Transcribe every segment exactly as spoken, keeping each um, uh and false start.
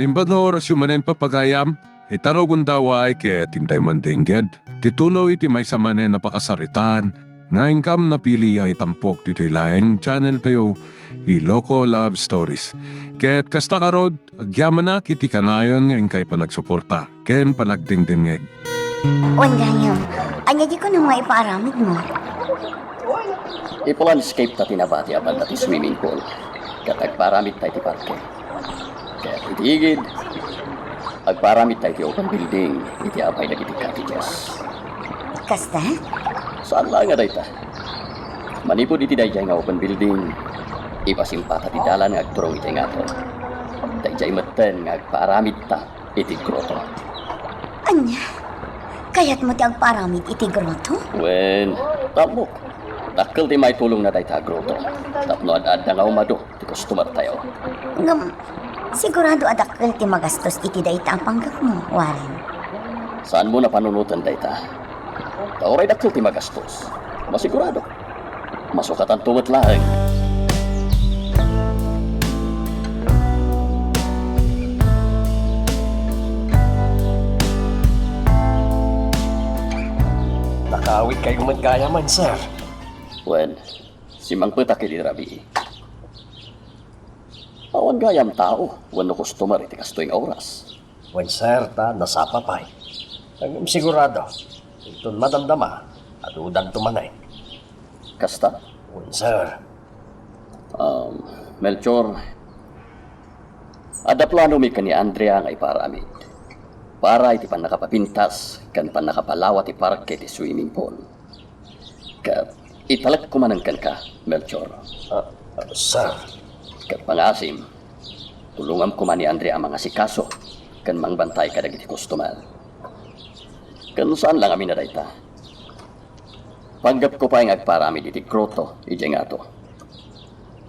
Imbag nga orasyo manen, Papa gayam, ita nga gundaway ket intay mandengngeg ti tuloy ti maysa manen a pakasaritaan nga inkam napili a itampok ditoy laeng channel tayo, Iloko Love Stories. Ket kasta ngarud, agyamanak iti kanayon nga inkay panagsuporta ken panagdengdengngeg. Wen gayam, ania di kunam nga ipaaramidmo? Ipa-landscape ta ti nabati a banda ti swimming pool, ket agpaaramid ta iti parke. Ket iti igid, agpaaramid ta iti open building iti apay dagiti cottages. Kasta? Saan laeng a dayta. Manipud iti daydiay nga open building, ipasimpata ti dalan nga agturong iti ngato. Daydiay metten nga agpaaramid ta iti grotto. Ania? Kayatmo ti agpaaramid iti grotto? Wen, tapno dakkel ti maitulongna dayta a grotto tapno ad-adda nga umadu ti customer tayo. Ngem, sigurado a dakkel ti magastos iti dayta a panggepmo, Warren. Saanmo a panunoten dayta? Ta uray dakkel ti magastos, masigurado. Masukatanto met laeng. Nakaawidkayo met gayam, sir. Wen, simmangpetak idi rabii. Awan gayam tao wenno customer iti kastoy nga oras. Wen, sir, ta nasapa pay. Ngem sigurado, inton madamdama, adudanto manen. Kasta? Wen, sir. Um, Melchor, adda planomi ken ni Andrea nga ipaaramid para iti pannakapapintas ken pannakapalawa ti parke ti swimming pool. Ket italekko manen kenka, Melchor. Ah, ah, sir. Ket pangaasim, tulongam koma ni Andrea a mangasikaso ken mangbantay kadagiti customer. Ken saan la ngamin a dayta. Panggepko pay nga agpaaramid iti grotto idiay ngato.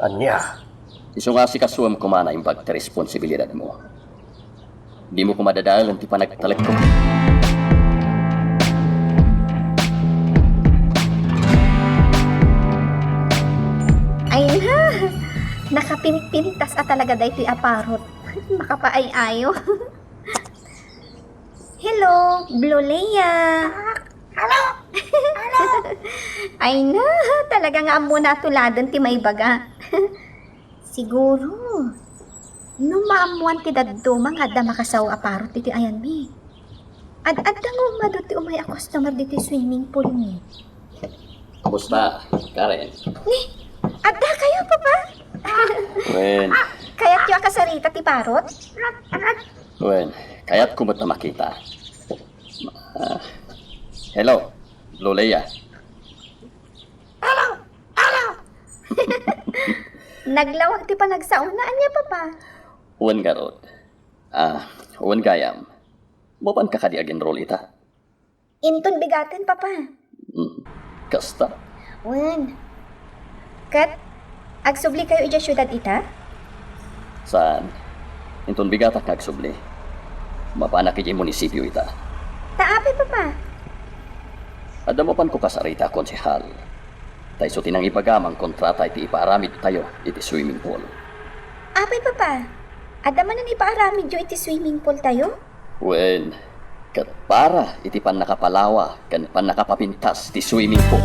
Ania? Isu nga asikasuem koma naimbag ti responsibilidadmo. Dimo koma dadaelen ti panagtalekko. Ay na! Nakapimpintas a talaga daytoy a parot. Makapaay-ayo. Hello, Blue Leia. Hello! Hello! Ay na, talaga nga ammona a tuladen ti maibaga. Siguro, no maammoan ti dadduma nga adda makasao a parot iti ayanmi. Ad-adda nga umadu ti umay a customer ditoy swimming pool mi. Kumusta, Karen? Ni, adda kayo, Papa? Wen. Kayatyo a kasarita ti parot? Wen, kayatko met a makita. Ah, hello, Blue Leia. Hello! Hello! Naglawag ti panagsaona, ania, Papa? Wen ngarud. Ah, wen gayam. Mapanka kadi agenrol ita? Inton bigaten, Papa. Hmm. Kasta? Wen. Ket, agsubli kayo idiay siudad ita? Saan? Inton bigatak nga agsubli. Mapanak idiay munisipio ita. Ta apay, Papa? Adda mapanko kasarita a konsehal. Ta isu ti nangibagam a kontrata iti ipaaramid tayo iti swimming pool. Apay, Papa? Adda manen ipaaramidyo iti swimming pool tayo? Wen, ket para iti pannakapalawa ken pannakapapintas ti swimming pool.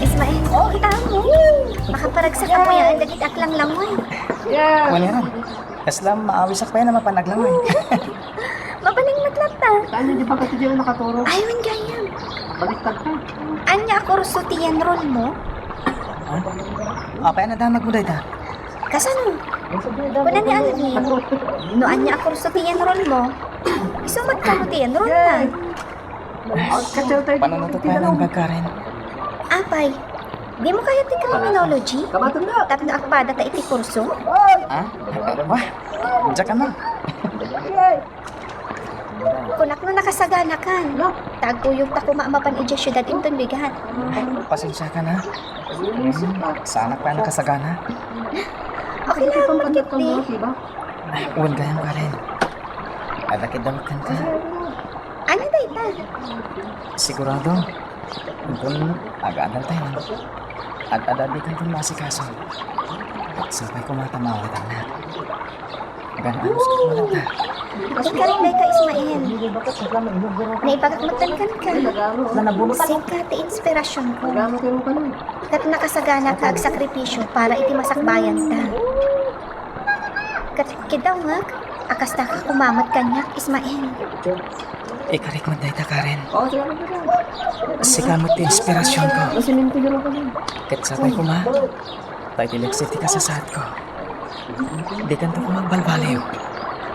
Ismael, oh, amo. Makaparagsak mo yan, dagiti aklanglangoy. Yeah. Wala yan. Kasla maawisak pay a mapan aglangay. Mabalin met latta. Saan yung di ba kasi dyan nakaturo? Ay, wen gayam. Baliktad ka. Ania a kurso ti enroll mo? Ha? Apay a nadamag mo dayta? Kasano? Kuna ni Alvin, no ania a kurso ti enroll mo, isu met kano ti enroll na. Panunutot pay a naimbag, Karen. Apay, dimo kayat ti criminology? Tapno agpada ta iti kurso? Ha? Wah, diak a na. Kunak no nakasaganakan. Ta agkuyogta koma a mapan idiay siudad inton bigat. Pasensiakan, ha? Hmm, saanak pay a nakasagana. Okay lang, bakit di? Wen gayam, Karen. Adda ketdi met kenka. Ania dayta? Sigurado, Inton agadaltayo, ad-adda dikanton maasikaso. Sapay koma ta maawatannak. Gan-anos ka koma latta. Ikarim dayta, Ismael. Naibagak met kenka. Sika ti inspirasionko. Ket nakasaganaka agsakripisio para iti masakbayanta. Ket kidawngek a kastaka koma met kaniak, Ismael. Ikarik met dayta, Karen. Sika met ti inspirasionko. Ket sapay koma ta iti leksyon ti kasasaadko, dikanto koma agbalbaliw.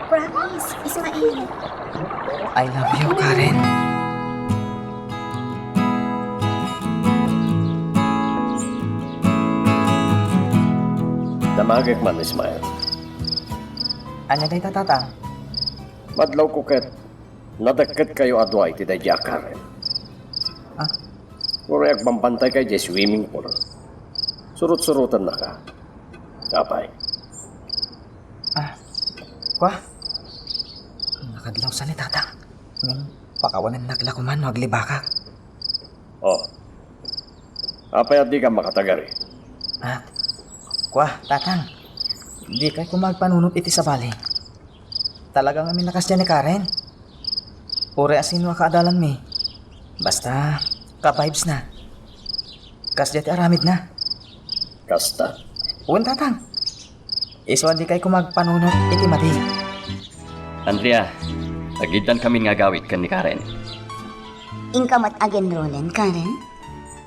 Promise, Ismael. I love you, Karen. Damagek man, Ismael. Ania dayta, Tatang? Madlawko ket nadekket kayo a dua iti daydi a Karen. Ah? Uray agbambantayka idiay swimming pool. Surot-surotennaka. Apay? Ah, kua? Nakadlawsa ni Tatang. Ngem pakawanennak la koma no aglibakak. Oh. Apay a dika makatagari? Ah, kua, Tatang. Dikay koma agpanunot iti sabali. Talaga ngamin a kasdiay ni Karen. Uray a sino a kaadalanmi. Basta, ka-vibes na. Kasdiay ti aramidna. Kasta? Wen, Tatang. Isu a dikay koma agpanunot iti madi. Andrea, agiddan kamin nga agawid ken ni Karen. Inka met agenrolen, Karen?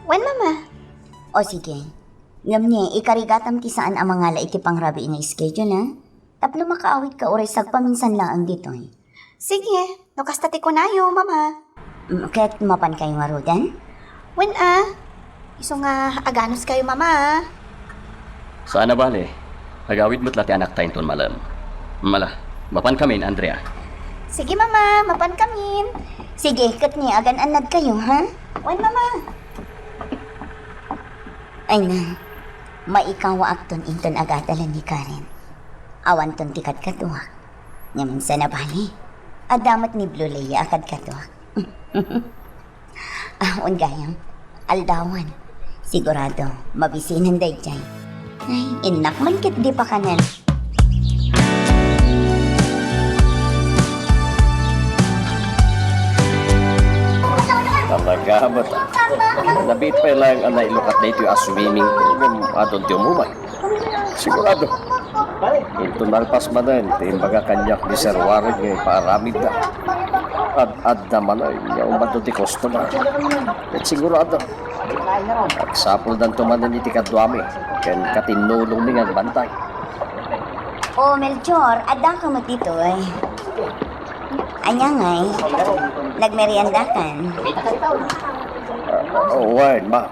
Wen, Mama. O sige. Ngem ni, ikarigatam ti saan a mangala iti pangrabii nga schedule, ha? Tapno makaawidka uray sagpaminsan laeng ditoy. Sige, no kasta ti kunayo, Mama. Mm, ket mapankayo ngaruden? Wen a. Isu nga aganos kayo, Mama, a. Saan a bale, agawid met la ti anakta inton malem. Mala, mapankamin, Andrea. Sige, Mama, mapankamin. Sige, ket ni, agan-annad kayo, ha? Wen, Mama. Ay na, maikawaakton inton agadalan ni Karen. Awanton ti kadkaduak. Ngem saan a bale, adda met ni Blue Lea a kadkaduak. Ah, wen gayam, aldawan. Sigurado, mabisinen daydiay. Ay, innak man ket di pakanen. Talaga met, a. Nabiit pay laeng a nailukat daytoy a swimming pool ngem adun ti umumay. Sigurado. Inton nalpas manen ti imbaga kaniak ni Sir Warren nga ipaaramidda, ad-adda manen nga umadu ti customer. Ket sigurado, agsapuldanto manen iti kaduami ken katinnulongmi nga agbantay. O, Melchor, addaka met ditoy. Ania ngay? Nagmeriendakan? Ah, wen, ma'am.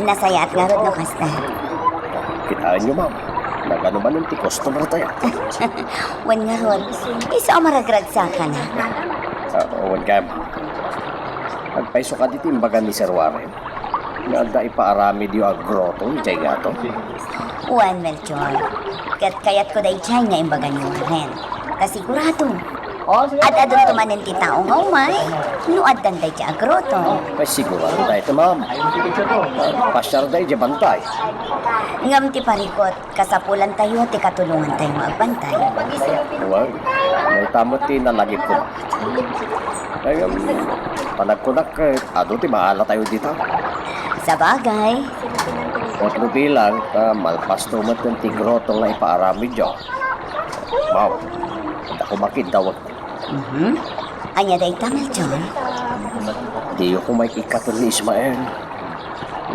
Nasayaat ngarud no kasta. Kitaenyo, ma'am. Nagano manen ti customer tayo. Wen ngarud, isu a maragragsakanak. Ah, wen kayam. Agpayso kadi ti imbaga ni Sir Warren nga adda ipaaramidyo a grotto idiay ngato? Wen, Melchor. Ket kayatko daydiay nga imbaga ni Warren. Ta sigurado, ad-adunto manen ti tao nga umay no addan daydiay a grotto. Ay, sigurado dayta, ma'am. Pasiarda idiay bantay. Ngem ti parikut, kasapulantayo ti katulongantayo nga agbantay. Wen, dayta met ti nalagipko. Ay, um, panagkunak, eh, adu ti maalatayo dita. Sabagay. Ket no bilang, ta malpasto met ti grotto nga ipaaramidyo. Ma'am, adda koma kiddawek. Mhm. Ania dayta, Melchor? Diyo koma ikkaten ni Ismael.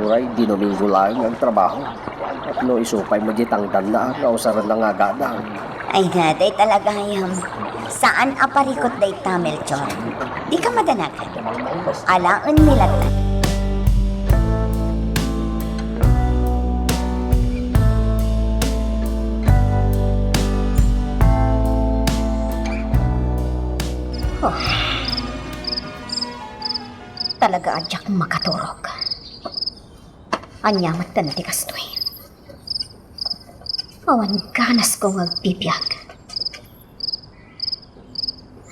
Uray Domingo laeng nga agtrabaho. Tapno isu pay met diay tangdanna nga usarenna nga agadal. Ay na, dayta la gayam. Saan a parikut dayta, Melchor. Dika madanagan. Alaenmi latta. Oh. Talaga a diak makaturog. Ania met ti kastoy? Awan ganasko nga agbibiag.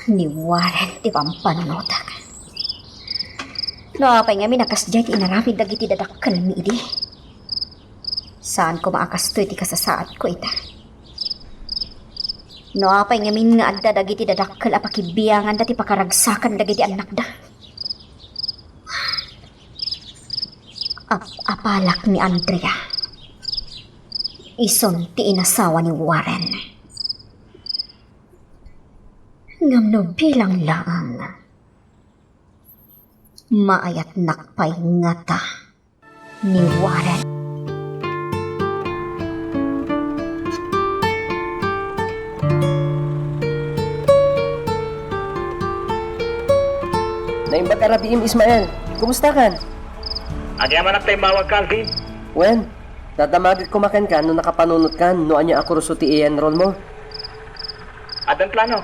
Ni Warren ti pampannunotak. No apay ngamin a kasdiay ti inaramid dagiti dadakkelmi idi? Saan koma a kastoy ti kasasaadko ita. No apay ngamin nga adda dagiti dadakkel a pakibianganda ti pakaragsakan dagiti annakda? Ap-apalak ni Andrea. Isun ti inasawa ni Warren. Ngem no bilang laeng, maayatnak pay ngata ni Warren. Naimbag a rabiim, Ismael. Kumusta kan? Agyamanak ta immawag ka, Alvin. Wen, dadamagek koma kenka no nakapanunot kan no ania a kurso ti i-enroll mo. Addan plano.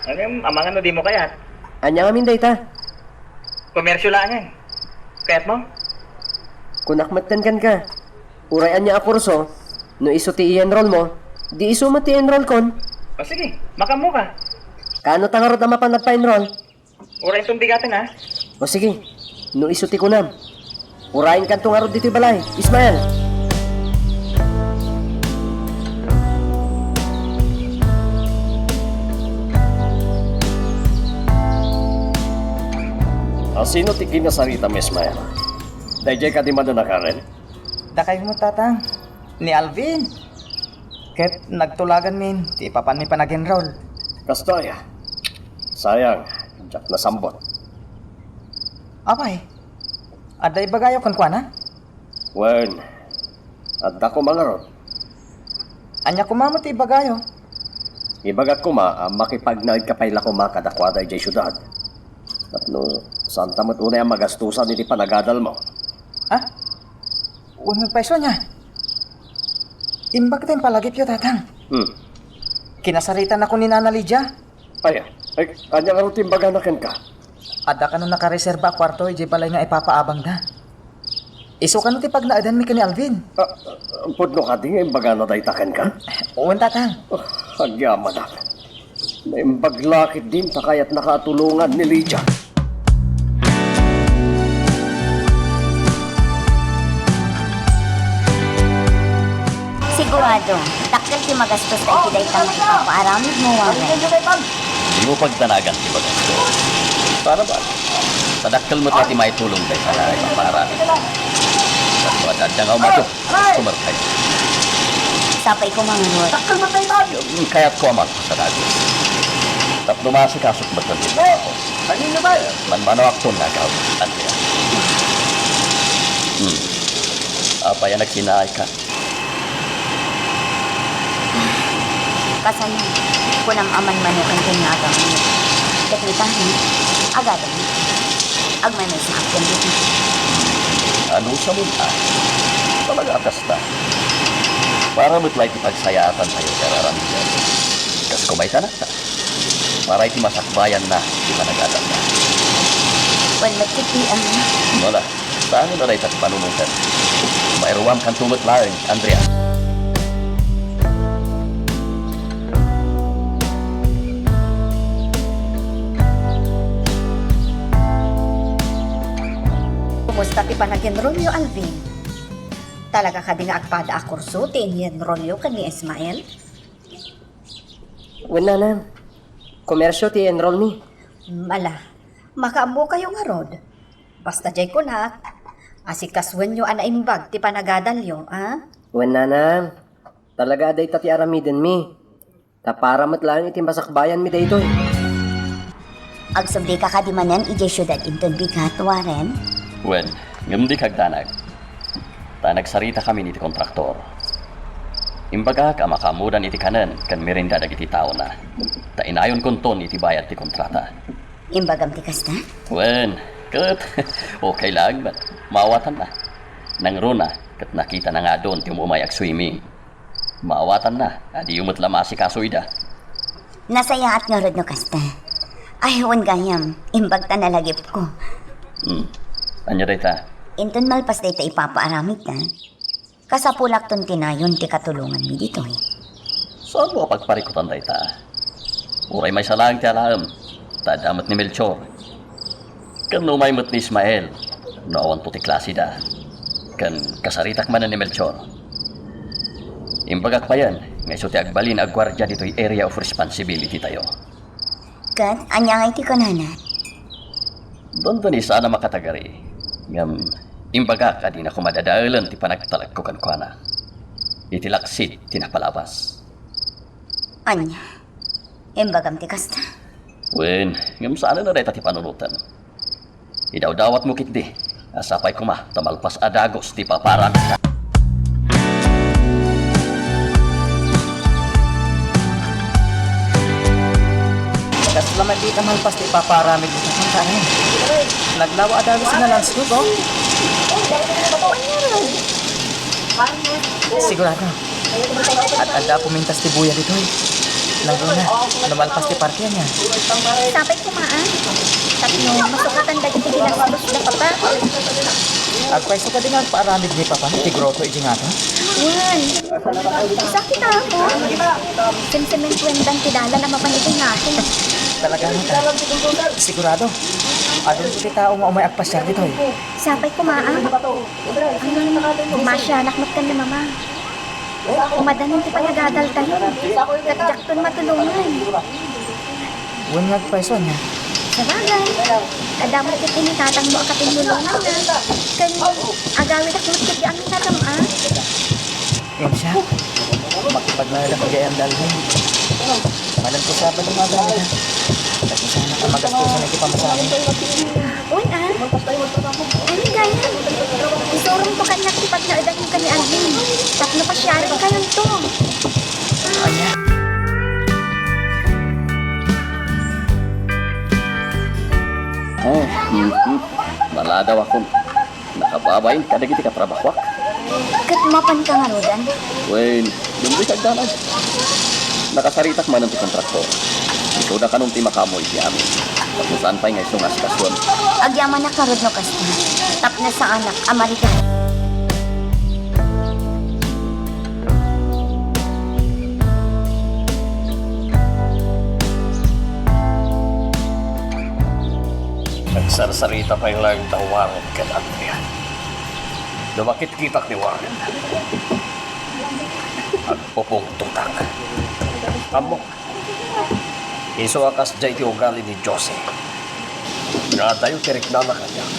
Ngem, amangan no dimo kayat. Ania ngamin dayta? Komersio laengen. Kayatmo? Kunak metten kenka. Uray ania a kurso, no isu ti i-enroll mo, di isu met ti enrollkon. O sige, makaammoka. Kaano ta ngarud a mapan agpa-enroll? Uray inton bigaten, ha? O sige, no isu ti kunam. Urayenkanto ngarud ditoy balay, Ismael. A sino ti kinasaritam, Ismael? Daydiay kadi manen a Karen? Dakay met, Tatang. Ni Alvin. Ket nagtulaganmin ti ipapanmi panag-enroll. Kastoy, sayang, diak nasambut. Apay, adda ibagayo kenkuana? Wen, adda koma ngarud. Ania koma met ti ibagayo? Ibagak koma a makipagnaedka pay la koma kadakuada idiay siudad. Tapno saanta met unay a magastosan iti panagadalmo. Ha? Wen met pay isu ania? Imbag ta impalagipyo, Tatang. Hmm. Kinasaritanakon ni Nana Lydia. Ay, ay, ania ngarud ti imbagana kenka? Adda kano nakareserba a kuarto idiay balay nga ipapaabangda. Isu kano ti pagnaedanmi ken ni Alvin. Ah, pudno kadi nga imbagana dayta kenka? Wen, Tatang. Ah, agyamanak. Naimbag la ketdin ta kayatnaka a tulongan ni Lydia. Sigurado, dakkel ti magastos daydi dayta nga ipapaaramidmo, Warren. Dimo pagdanagan ti magastos. Para ba? Sadakkel met la ti maitulong dayta nga ipapaaramid. Tapno adda nga umato. Sumarkay. Sapay ko mangarot. Dakkel met dayta. Kayatko a magpasalamat. Tapno maasikaso met ti trabaho. Manmanoakton nga agawid, Andrea. Hmm. Apay a nagsinaayka? Kasano? Kunam a manmanokan ken nga agawid. Ket ni Tani, agadami. Agmaymaysaak ken dita. Anusam a? Talaga a kasta. Para met la iti pagsayaatan tayo ti ar-aramiden. Kas kumayta na. Para iti masakbayanna ti panagadalna. Wen met ketdi, a. Wala. Saan a dayta ti panunoten? Mairuamkanto met laeng, Andrea. Kumusta ti panag-enrollyo, Alvin? Talaga kadi nga agpada a kurso ti in-enrollyo ken ni Ismael? Wen, nanang. Komersio ti enrollmi. Ala, makaammokayo ngarud. Basta diay kunak, asikasuenyo a naimbag ti panagadalyo, a? Wen, nanang. Talaga a dayta ti aramidenmi. Ta para met laeng iti masakbayanmi daytoy. Agsublika kadi manen idiay siudad inton bigat, Warren? Wen, ngem dika agdanag. Ta nagsaritakamin iti kontraktor. Imbagak a makaammodan iti kanen ken merienda dagiti taona. Ta inayonkonton iti bayad ti kontrata. Imbagam ti kasta? Wen, ket okay laeng met. Maawatanna. Nangruna, ket nakitana nga adun ti umumay agswimming. Maawatanna, a diyo met la maasikaso ida. Nasayaat ngarud no kasta. Ay, wen gayam, imbag ta nalagipko. Hmm. Ania dayta? Inton malpas dayta ipapaaramidta, kasapulakton ti nayon ti katulonganmi ditoy. Saanmo a pagparikutan dayta? Uray maysa laeng ti alaem, ta adda met ni Melchor. Ken no umay met ni Ismael, no awanto ti klasida. Ken kasaritak manen ni Melchor. Imbagak payen nga isu ti agbalin a guardia ditoy area of responsibility tayo. Ket ania ngay ti kunana? Dandani sana makatagari. Ngem imbagak a dina koma dadaelen ti panagtalekko kenkuana. Iti laksid ti napalabas. Ania? Imbagam ti kasta? Wen, ngem saanen a dayta ti panunoten. Idawdawatmo ketdi a sapay koma ta malpas a dagus ti paparam. Kasla met dita malpas ti ipaparamid mo, Tatang, kano? Naglawa a dagus nga landscape, oh. Sigurado. At adda pumintas ti buya ditoy. Naguna, no malpas ti party ania. Sapay koma, ah. Tapno masukatan dagiti ginastos da papa. Agpayso kadi nga agpaaramid ni papa ti grotto idiay ngato? Wen. Sakit ako. Simsimentuendan ti dalan a mapan idiay ngato. Talaga, Tatang. Sigurado. Adun ti tao nga umay agpasiar ditoy. Sapay koma, ah. Ang masianak met ken ni Mama. Umadanin ti panagadaltayo. Ket diakton matulongan. Wen nga agpayso ania? Sabagay, adda met ketdi ni tatangmo a katinulonganna. Ken agawidak met ketdi a minadam, ah. Ngem siak, makipagnaedak idiay andalmi. Manen ti Sabado nga agawida. Tapno saanak a magastosan iti pamasahe. Wen, ah. Ania gayam? Isurongto kaniak ti pagnaedanyo ken ni Alvin. Tapno pasiarenkayonto. Ania? Oh, mm, mm. Maladaw akon. Nakababain kadagiti katrabahoak. Ket mapanka ngaruden? Wen, dumdoy kagdanag. Nakasaritak manen ti kontraktor. Isuda kanon ti makaammo iti amin. Tapno saan pay nga isu nga asikasuem. Agyamanak ngarud no kasta. Tapno saanak a marigat. Nagsarsarita pay laeng da Warren ken Andrea. No makitkitak ni Warren, agpupungtotak. Ammok, isu a kasdiay ti ugali ni Jose. Nga adayo ti riknana kaniak.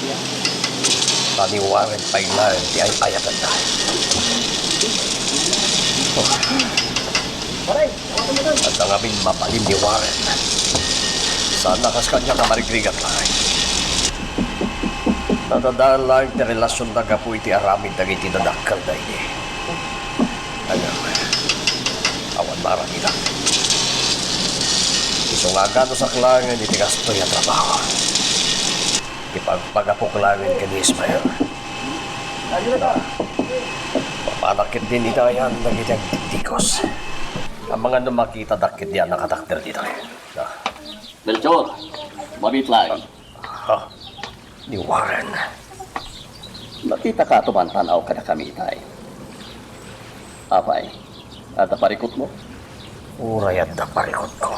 Ta ni Warren pay laeng ti ay-ayatenna. Oh. Adda ngamin mabalin ni Warren. Saan a kas kaniak a marigrigat laeng. Nadadael laeng ti relasionna gapu iti aramid dagiti dadakkelda idi. Ngem, awan maaramidak. Isu nga aganusak laengen iti kastoy a trabaho. Ipagpagapok laengen ken ni Ismael. Mapanak ketdin iti ayan dagiti agdigdigos. Amangan no makitadak ketdi a nakatakder ditoy. Melchor, mabiit laeng. Ha? Ni Warren. Nakitaka a tumantan-aw kadakami itay. Apay, adda parikutmo? Uray adda parikutko,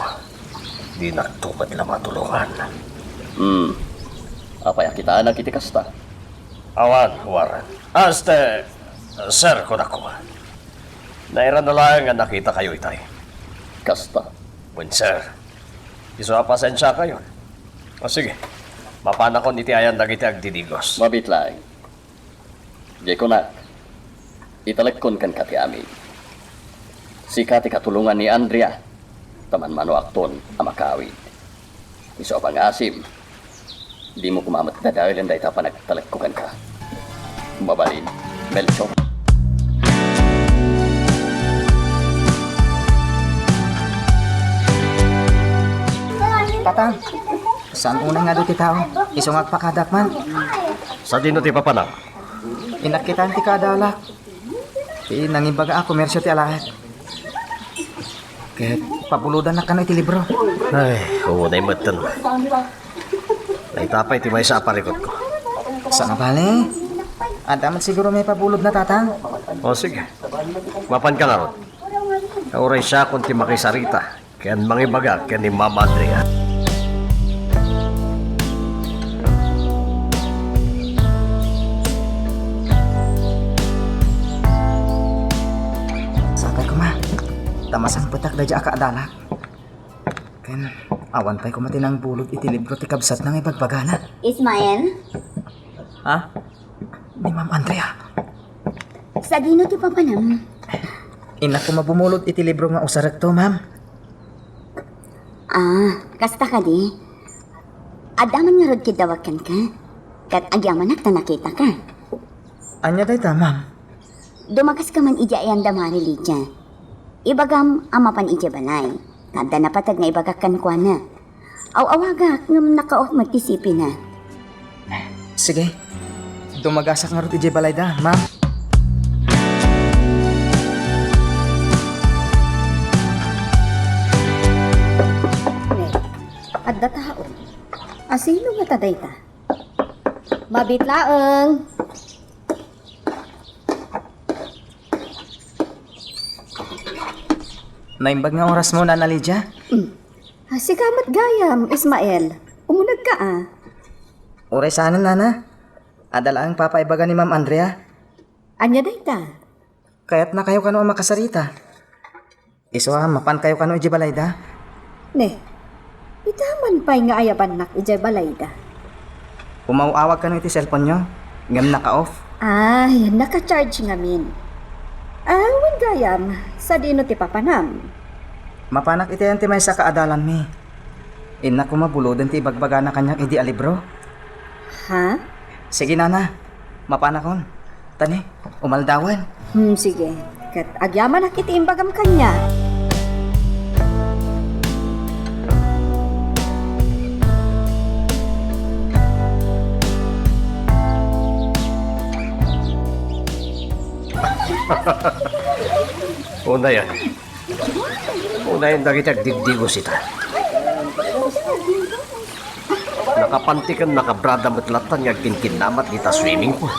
dinakto met la matulongan. Hmm. Apay a kitaenak iti kasta? Awan, Warren. Aste, sir, kunakon. Nairana laeng a nakitakayo itay. Kasta? Wen, sir. Isu a pasensiakayo. O, sige. Mapanakon iti ayan dagiti agdidigos. Mabiit laeng. Diay kunak, italekkon kenka ti amin. Sika ti katulongan ni Andrea, ta manmanoakton a makaawid. Isu a pangasim, dimo koma met dadaelen dayta a panagtalekko kenka. Mabalin, Melchor. Tatang, saan unay nga adu ti tao? Isu nga agpakadak man. Sadino ti papanam? Inakkitan ti kaadalak. Ti nangibaga a komersio ti alaek. Ket pabulodannak kano iti libro. Ay, unay metten. Dayta pay ti maysa a parikutko. Saan a bale? Adda met siguro maipabulodna, Tatang. O, sige. Mapanka ngarud. Uray siakon ti makisarita ken mangibaga ken ni Mama Andrea. Ta masangpetak daydiay a kaadalak. Ken awan pay koma ti nangbulod iti libro ti kabsatna nga ibagbagana. Ismael? Ha? Ni Ma'am Andrea. Sadino ti papanam? Innak koma bumulod iti libro nga usarekto, ma'am. Ah, kasta kadi? Adda man ngarud kiddawag kenka? Ket agyamanak ta nakitaka. Ania dayta, ma'am? Dumagaska man idiay ayan da Mari Lydia. Ibagam a mapan idiay balay. Ta adda napateg nga ibagak kenkuana. Aw-awagak ngem naka-off met ti C P na. Sige. Dumagasak ngarud idiay balayda, ma'am. Ne, adda tao. Asino ngata dayta? Mabiit laeng. Naimbag nga orasmo, Nana Lydia? Mm. Ah, sika met gayam, Ismael. Umunegka, a. Uray saanen, Nana. Adda laeng papaibaga ni Ma'am Andrea. Ania dayta? Kayatnakayo kano a makasarita. Isu a mapankayo kano idiay balayda? Ne, ita man pay nga ayabannak idiay balayda. Umaw-awag kano iti cellphone-yo, ngem naka-off. Ay, naka-charge ngamin. Ah, wen gayam, sadino ti papanam? Mapanak iti ayan ti maysa a kaadalanmi. Innak koma buloden ti ibagbagana kaniak idi a libro. Ha? Sige, Nana. Mapanakon. Tani, umaldawen. Hmm, sige. Ket agyamanak iti imbagam kaniak. Unayen. Unayen dagiti agdigdigos ita. Nakapanti ken nakabrada met lattan nga agkinkinnamat dita swimming pool.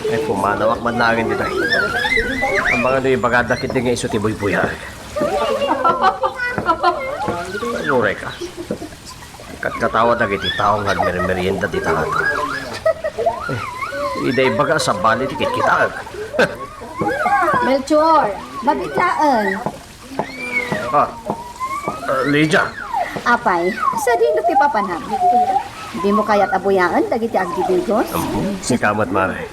Ay, pumanawak man laengen dita. Amangan no ibagada ketdi nga isu ti buybuyaag. Uray ka. Katkatawa dagiti tao nga agmerimerienda dita ngarud. Eh, ida ibaga a sabali ti kitkitaek. Melchor, mabiit laeng. Ah, ah, Lydia. Apay, sadino ti papanam? Dimo kayat a buyaen dagiti agdigdigos? Hmm, sika met, Mare.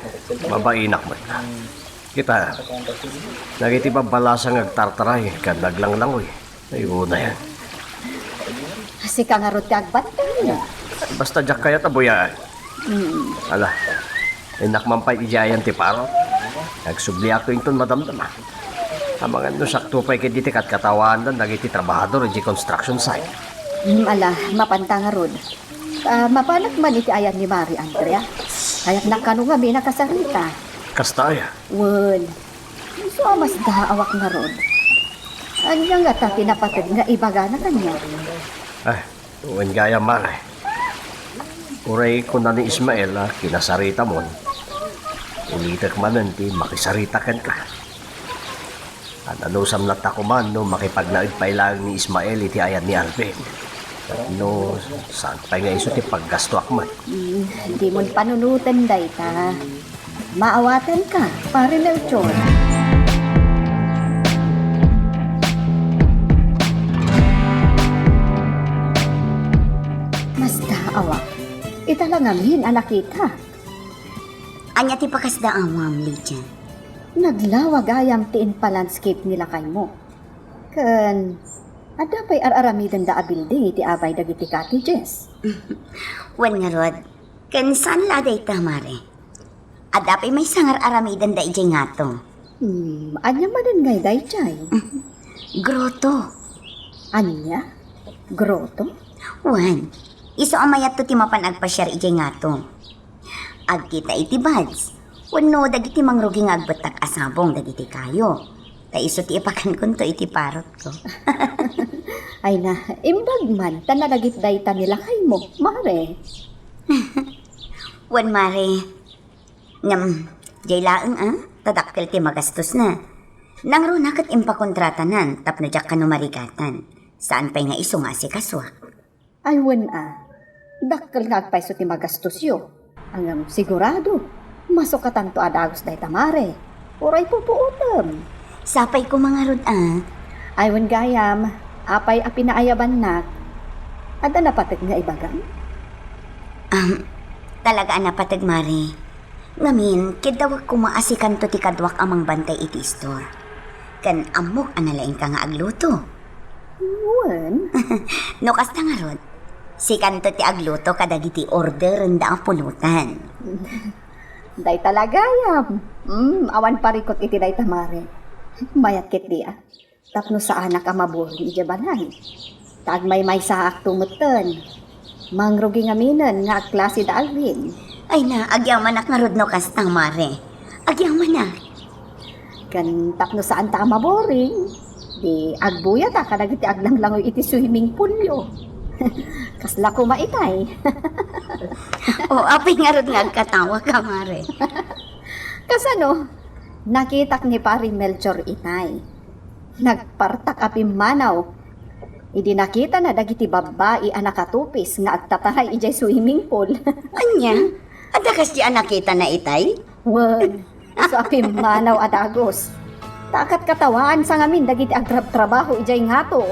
Mabainak met. Kita, dagiti babbalasa nga agtartaray ken naglanglangoy. Ay, unayen. Sika ngarud ti agbantay. Basta diak kayat a buyaen. Mm. Ala, innak man pay idiay ayan ti parot. Agsubliakto inton madamdama. Amangan no sakto pay ketdi ti katkatawaandan dagiti trabahador idiay construction site. Mm, ala, mapanta ngarud. Ah, mapanak man iti ayan ni Mari Andrea. Kayatnak kano ngamin a kasarita. Kasta aya? Wen, isu a masdaawak ngarud. Ania ngata ti napateg nga ibagana kaniak? Ah, wen gayam, Mare. Uray kuna ni Ismael a kinasaritamon, ulitek manen ti makisarita kenka. Anusam latta koma no makipagnaed pay laeng ni Ismael iti ayan ni Alvin. Tapno saan pay nga isu ti paggastoak met. Mm, dimon panunoten dayta. Maawatanka, Pare Melchor. Masdaawak. Ita la ngamin a nakita. Ania ti pakasdaawam, Lydia? Naglawa gayam ti inpa-landscape ni lakaymo. Ken adda pay ar-aramidenda a building iti abay dagiti cottages. Wen ngarud, ken saan la dayta, Mare? Adda pay maysa nga ar-aramidenda idiay ngato. Hmm, ania manen ngay daydiay? Grotto. Ania? Grotto? Wen, isu a mayatto ti mapan agpasiar idiay ngato. Agkita iti buds wenno dagiti mangrugi nga agbettak a sabong dagiti kayo. Ta isu ti ipakankonto iti parotko. Ay na, imbag man ta nalagip dayta ni lakaymo, Mare. Wen, Mare. Ngem, diay laeng a, ta dakkel ti magastosna. Nangruna ket impakontratanan tapno diak kano marigatan. Saan pay nga isu nga asikasuak. Ay, wen a, dakkel nga agpayso ti magastosyo. Ngem sigurado, masukatanto a dagus dayta, Mare. Uray pupuotem. Sapay koma ngarud a, Ay wen gayam, apay a pinaayabannak? Adda napateg nga ibagam? Um, talaga a napateg, Mare. Ngamin, kiddawek koma a sikanto ti kaduak a mangbantay iti store. Ken ammok a nalaingka nga agluto. Wen? No kasta ngarud, sikanto ti agluto kadagiti orderenda a pulutan. Dayta la gayam. Mm, awan parikut iti dayta, Mare. Mayat ketdi a. Tapno saanak a maburing idiay balay. Ta agmaymaysaakto metten. Mangrugi ngaminen nga agklase da Alvin. Ay na, agyamanak ngarud no kasta, Mare. Agyamanak. Ken tapno saanta a maburing, di agbuyata kadagiti aglanglangoy iti swimming poolyo. Kasla koma itay. O, apay ngarud nga agkatawaka, Mare? Kasano? Nakitak ni Pari Melchor itay. Nagpartak a pimmanaw idi nakitana dagiti babbai a nakatupis nga agtataray idiay swimming pool. Ania? Adda kasdi a nakitana itay? Wen, isu a pimmanaw a dagus. Ta akatkatawaansa ngamin dagiti agrabtrabaho idiay ngato.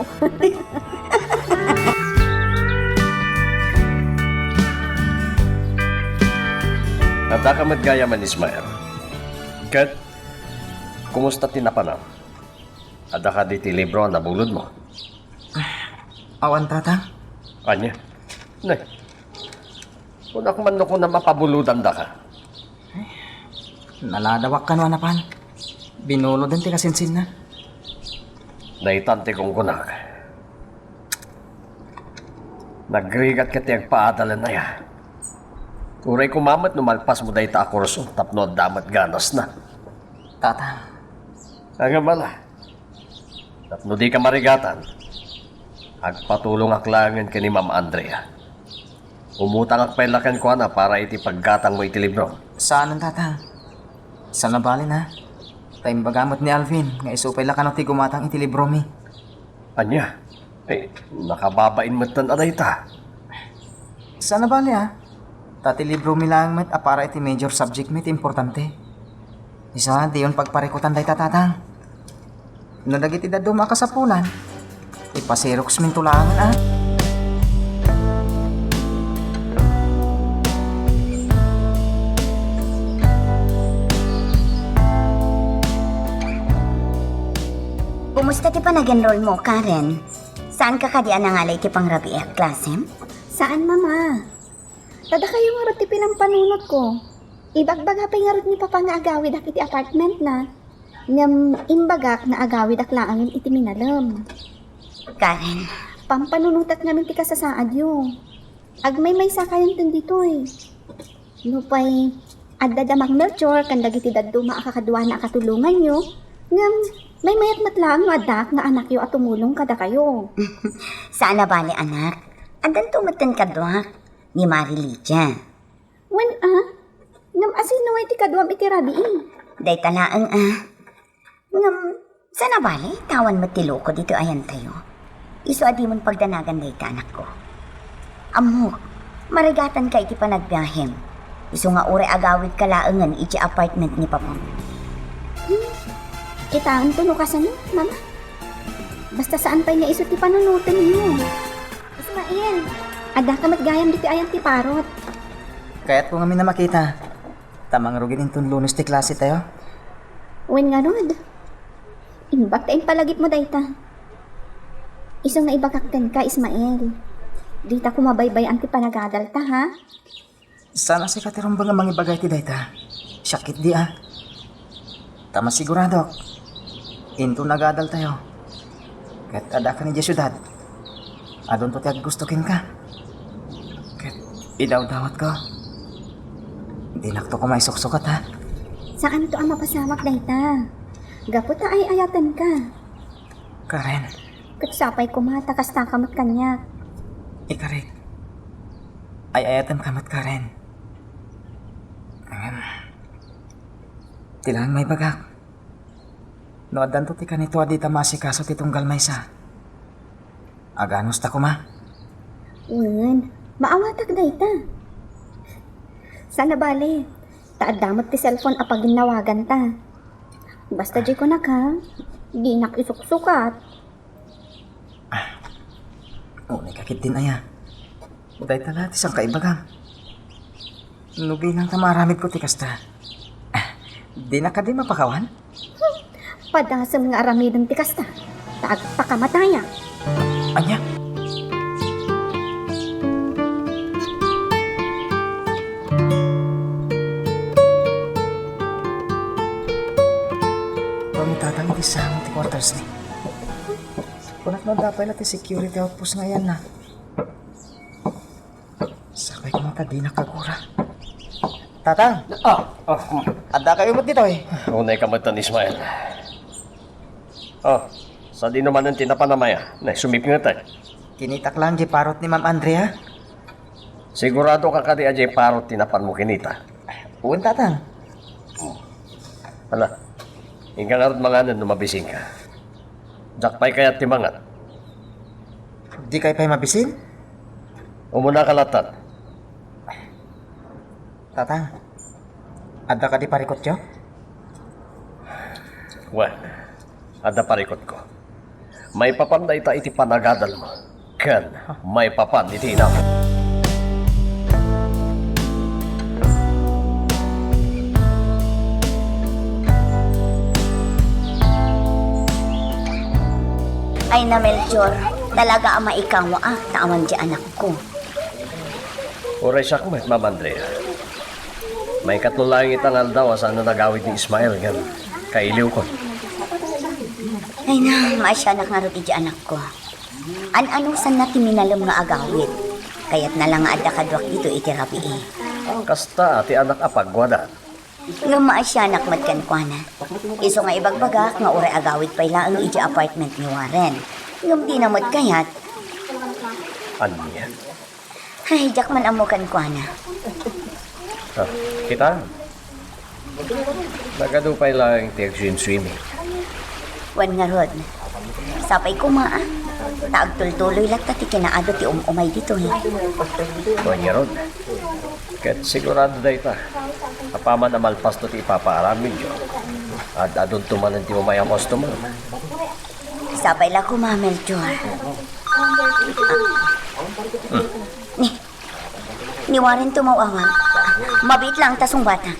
Addaka met gayam, Ismael. Ket, kumusta ti napanem? Adda kadi ti libro a nabulodmo? Awan, Tatang. Ania? Nay, kunak man no kunam a pabulodandaka. Naladawak kano a napan. Binuloden ti kasinsinna. Daytan ti kunkunak. Nagrigat ket ti agpaadalen aya. Uray koma met no malpasmo dayta a kurso tapno adda met ganasna. Tatang. Ngem ala. Tapno dika marigatan, agpatulongak laengen ken ni Ma'am Andrea. Umutangak pay la kenkuana para iti paggatangmo iti libro. Saanen, Tatang. Saan a bale a. Ta imbaga met ni Alvin nga isu pay la kano ti gumatang iti libromi. Ania? Eh, nakababain metten a dayta. Saan a bale a. Ta ti libromi laeng met a para iti major subject mi ti importante. Isu a, diyon pagparikutan dayta, Tatang. No dagiti dadduma a kasapulan, ipasiroksminto laeng a. Kumusta ti panag-enrollmo, Karen? Saanka kadi a nangala iti pangrabii a klasem? Saan, Mama. Ta dakayo ngarud ti pinampanunotko. Ibagbaga pay ngarud ni Papa nga agawidak iti apartmentna. Ngem imbagak nga agawidak laengen iti minalem. Karen. Pampanunotak ngamin ti kasasaadyo. Agmaymaysakayon ditoy. Nupay adda da Mang Melchor ken dagiti dadduma a kakaduana a katulonganyo, ngem maymayat met laeng no addaak nga anakyo a tumulong kadakayo. Saan a bale, anak. Addanto metten kaduak, ni Mari Lydia. Wen a? Ngem asino ngay ti kaduam iti rabii? Dayta laeng a. Ngem, saan a bale, ta awan met ti loko ditoy ayantayo. Isu a dimon pagdanagan dayta, anakko. Ammok, marigatanka iti panagbiahem. Isu nga uray agawidka laengen iti apartment ni Papam. Hmm, kitaento no kasano, Mama. Basta saan pay nga isu ti panunotenyo. Ismael, addaka met gayam ditoy ayan ti parot. Kayatko ngamin a makita. Ta mangrugin inton Lunes ti klasetayo. Wen ngarud, imbag ta impalagipmo dayta. Isu nga ibagak kenka, Ismael. Dita koma baybay-an ti panagadalta, ha? Saan a sika ti rumbeng a mangibaga iti dayta. Siak ketdi a. Ta masiguradok, inton agadaltayo, ket addaka idiay siudad, adunto ti aggusto kenka. Ket idawdawatko, dinakto koma isuksukat, ha? Saanto a mapasamak dayta. Gapu ta ay-ayatenka. Karen. Ket sapay koma ta kastaka met kaniak. Ikarik. Ay-ayatenka met, Karen. Ngem, ti laeng maibagak, no addanto ti kanito a dita maasikaso ti tunggal maysa, aganusta koma. Wen, maawatak dayta. Saan a bale, ta adda met ti cellphone a paginnawaganta. Basta diay kunak, ha, dinak isuksukat. Ket din aya, dayta la ti sangkaibagam. No bilang ta maaramidko ti kasta, ah, dinak kadi mapakawan? Padasem nga aramiden ti kasta, ta agpakamataya. Ania? Tua ni Tatang iti sango ti quarters ni. Kunak no adda pay la ti security outpost nga ayanna. Sakay koma ta dinak agura. Tatang! Ah, ah, hmm. Adda kayo met ditoy? Unay ka met tan, Ismael. Oh, sadino manen ti napanam aya? Nay, sumipngetek. Kinitak lang di parot ni Ma'am Andrea. Sigurado ka kadi a diay parot ti napanmo kinita? Wen, Tatang. Ala, inka ngarud manganen no mabisinka. Diak pay kayat ti mangan. Dikay pay mabisin? Umunaka lattan. Tatang, adda kadi parikutyo? Wen, adda parikutko. Maipapan dayta iti panagadalmo, ken maipapan iti inam. Ay na, Melchor, talaga a maikawaak ta awan diay anakko. Uray siak met, Ma'am Andrea. Maikatlo laeng ita nga aldaw a saan a nagawid ni Ismael ngem kailiwkon. Ay na, maasianak ngarud idiay anakko. An-anusanna ti minalem nga agawid. Kayatna la nga adda kaduak ditoy iti rabii. Kasta ti anak a pagguadan. Ngem maasianak met kenkuana. Isu nga ibagbagak nga uray agawid pay laeng idiay apartment ni Warren. Ngem dina met kayat. Ania? Ay, diak man ammo kenkuana. Ah, kita. Nagadu pay laeng ti agswimswimming. Wen ngarud. Sapay koma, a. Ta agtultuloy latta ti kinaadu ti um-umay ditoy. Wen ngarud. Ket sigurado dayta. Apaman a malpasto ti ipapaaramidyo, ad-adunto manen ti umay a customer. Sapay la koma, Melchor. Hmm. Ni, ni Warren tumaw-awag. Mabiit lang ta sungbatak.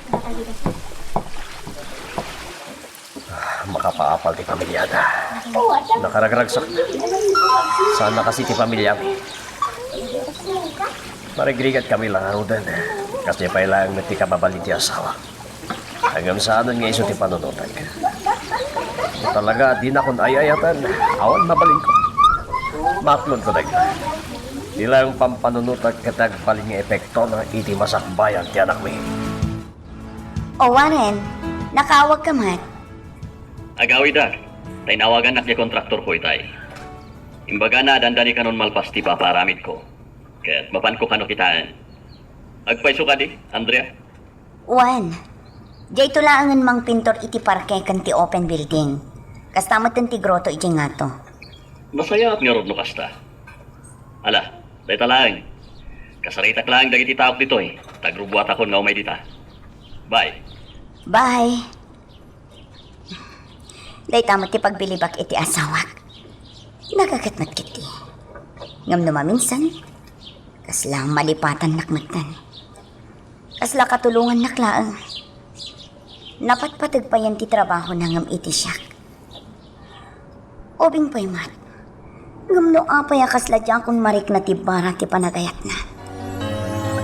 Ah, makapaapal ti pamiliada. Nakaragragsak. Saan na kasi ti pamiliami? Marigrigat kami la ngaruden. Kasdiay pay laeng met ti kababalin ti asawa. Ngem saanen nga isu ti panunotek. Talaga, dinakon ay-ayaten. Awan mabalinko. Maklonko dagita. Ti laeng pampanunotek ket agbalin nga epektona iti masakbayan ti anakmi. O Warren, nakaawagka met? Agawidak, ta inawagannak diay kontraktorko itay. Imbagana a dandani kanon malpas ti ipapaaramidko. Ket mapanko kano kitaen. Agpayso kadi, Andrea? Wen, diayto laengen mangpintor iti parke ken ti open building. Kasta metten ti grotto idiay ngato. Nasayaat ngarud no kasta. Ala, dayta laeng. Kasaritak laeng dagiti taok ditoy, ta agrubuatakon nga umay dita. Bye. Bye. Dayta met ti pagbilibak iti asawak. Nagaget met ketdi. Ngem no maminsan, kasla malipatannak metten. Kasla katulongannak laeng. Napatpateg payen ti trabahona ngem iti siak. Ubing pay met. Ngem no apay a kasla diakon marikna ti bara ti panagayatna?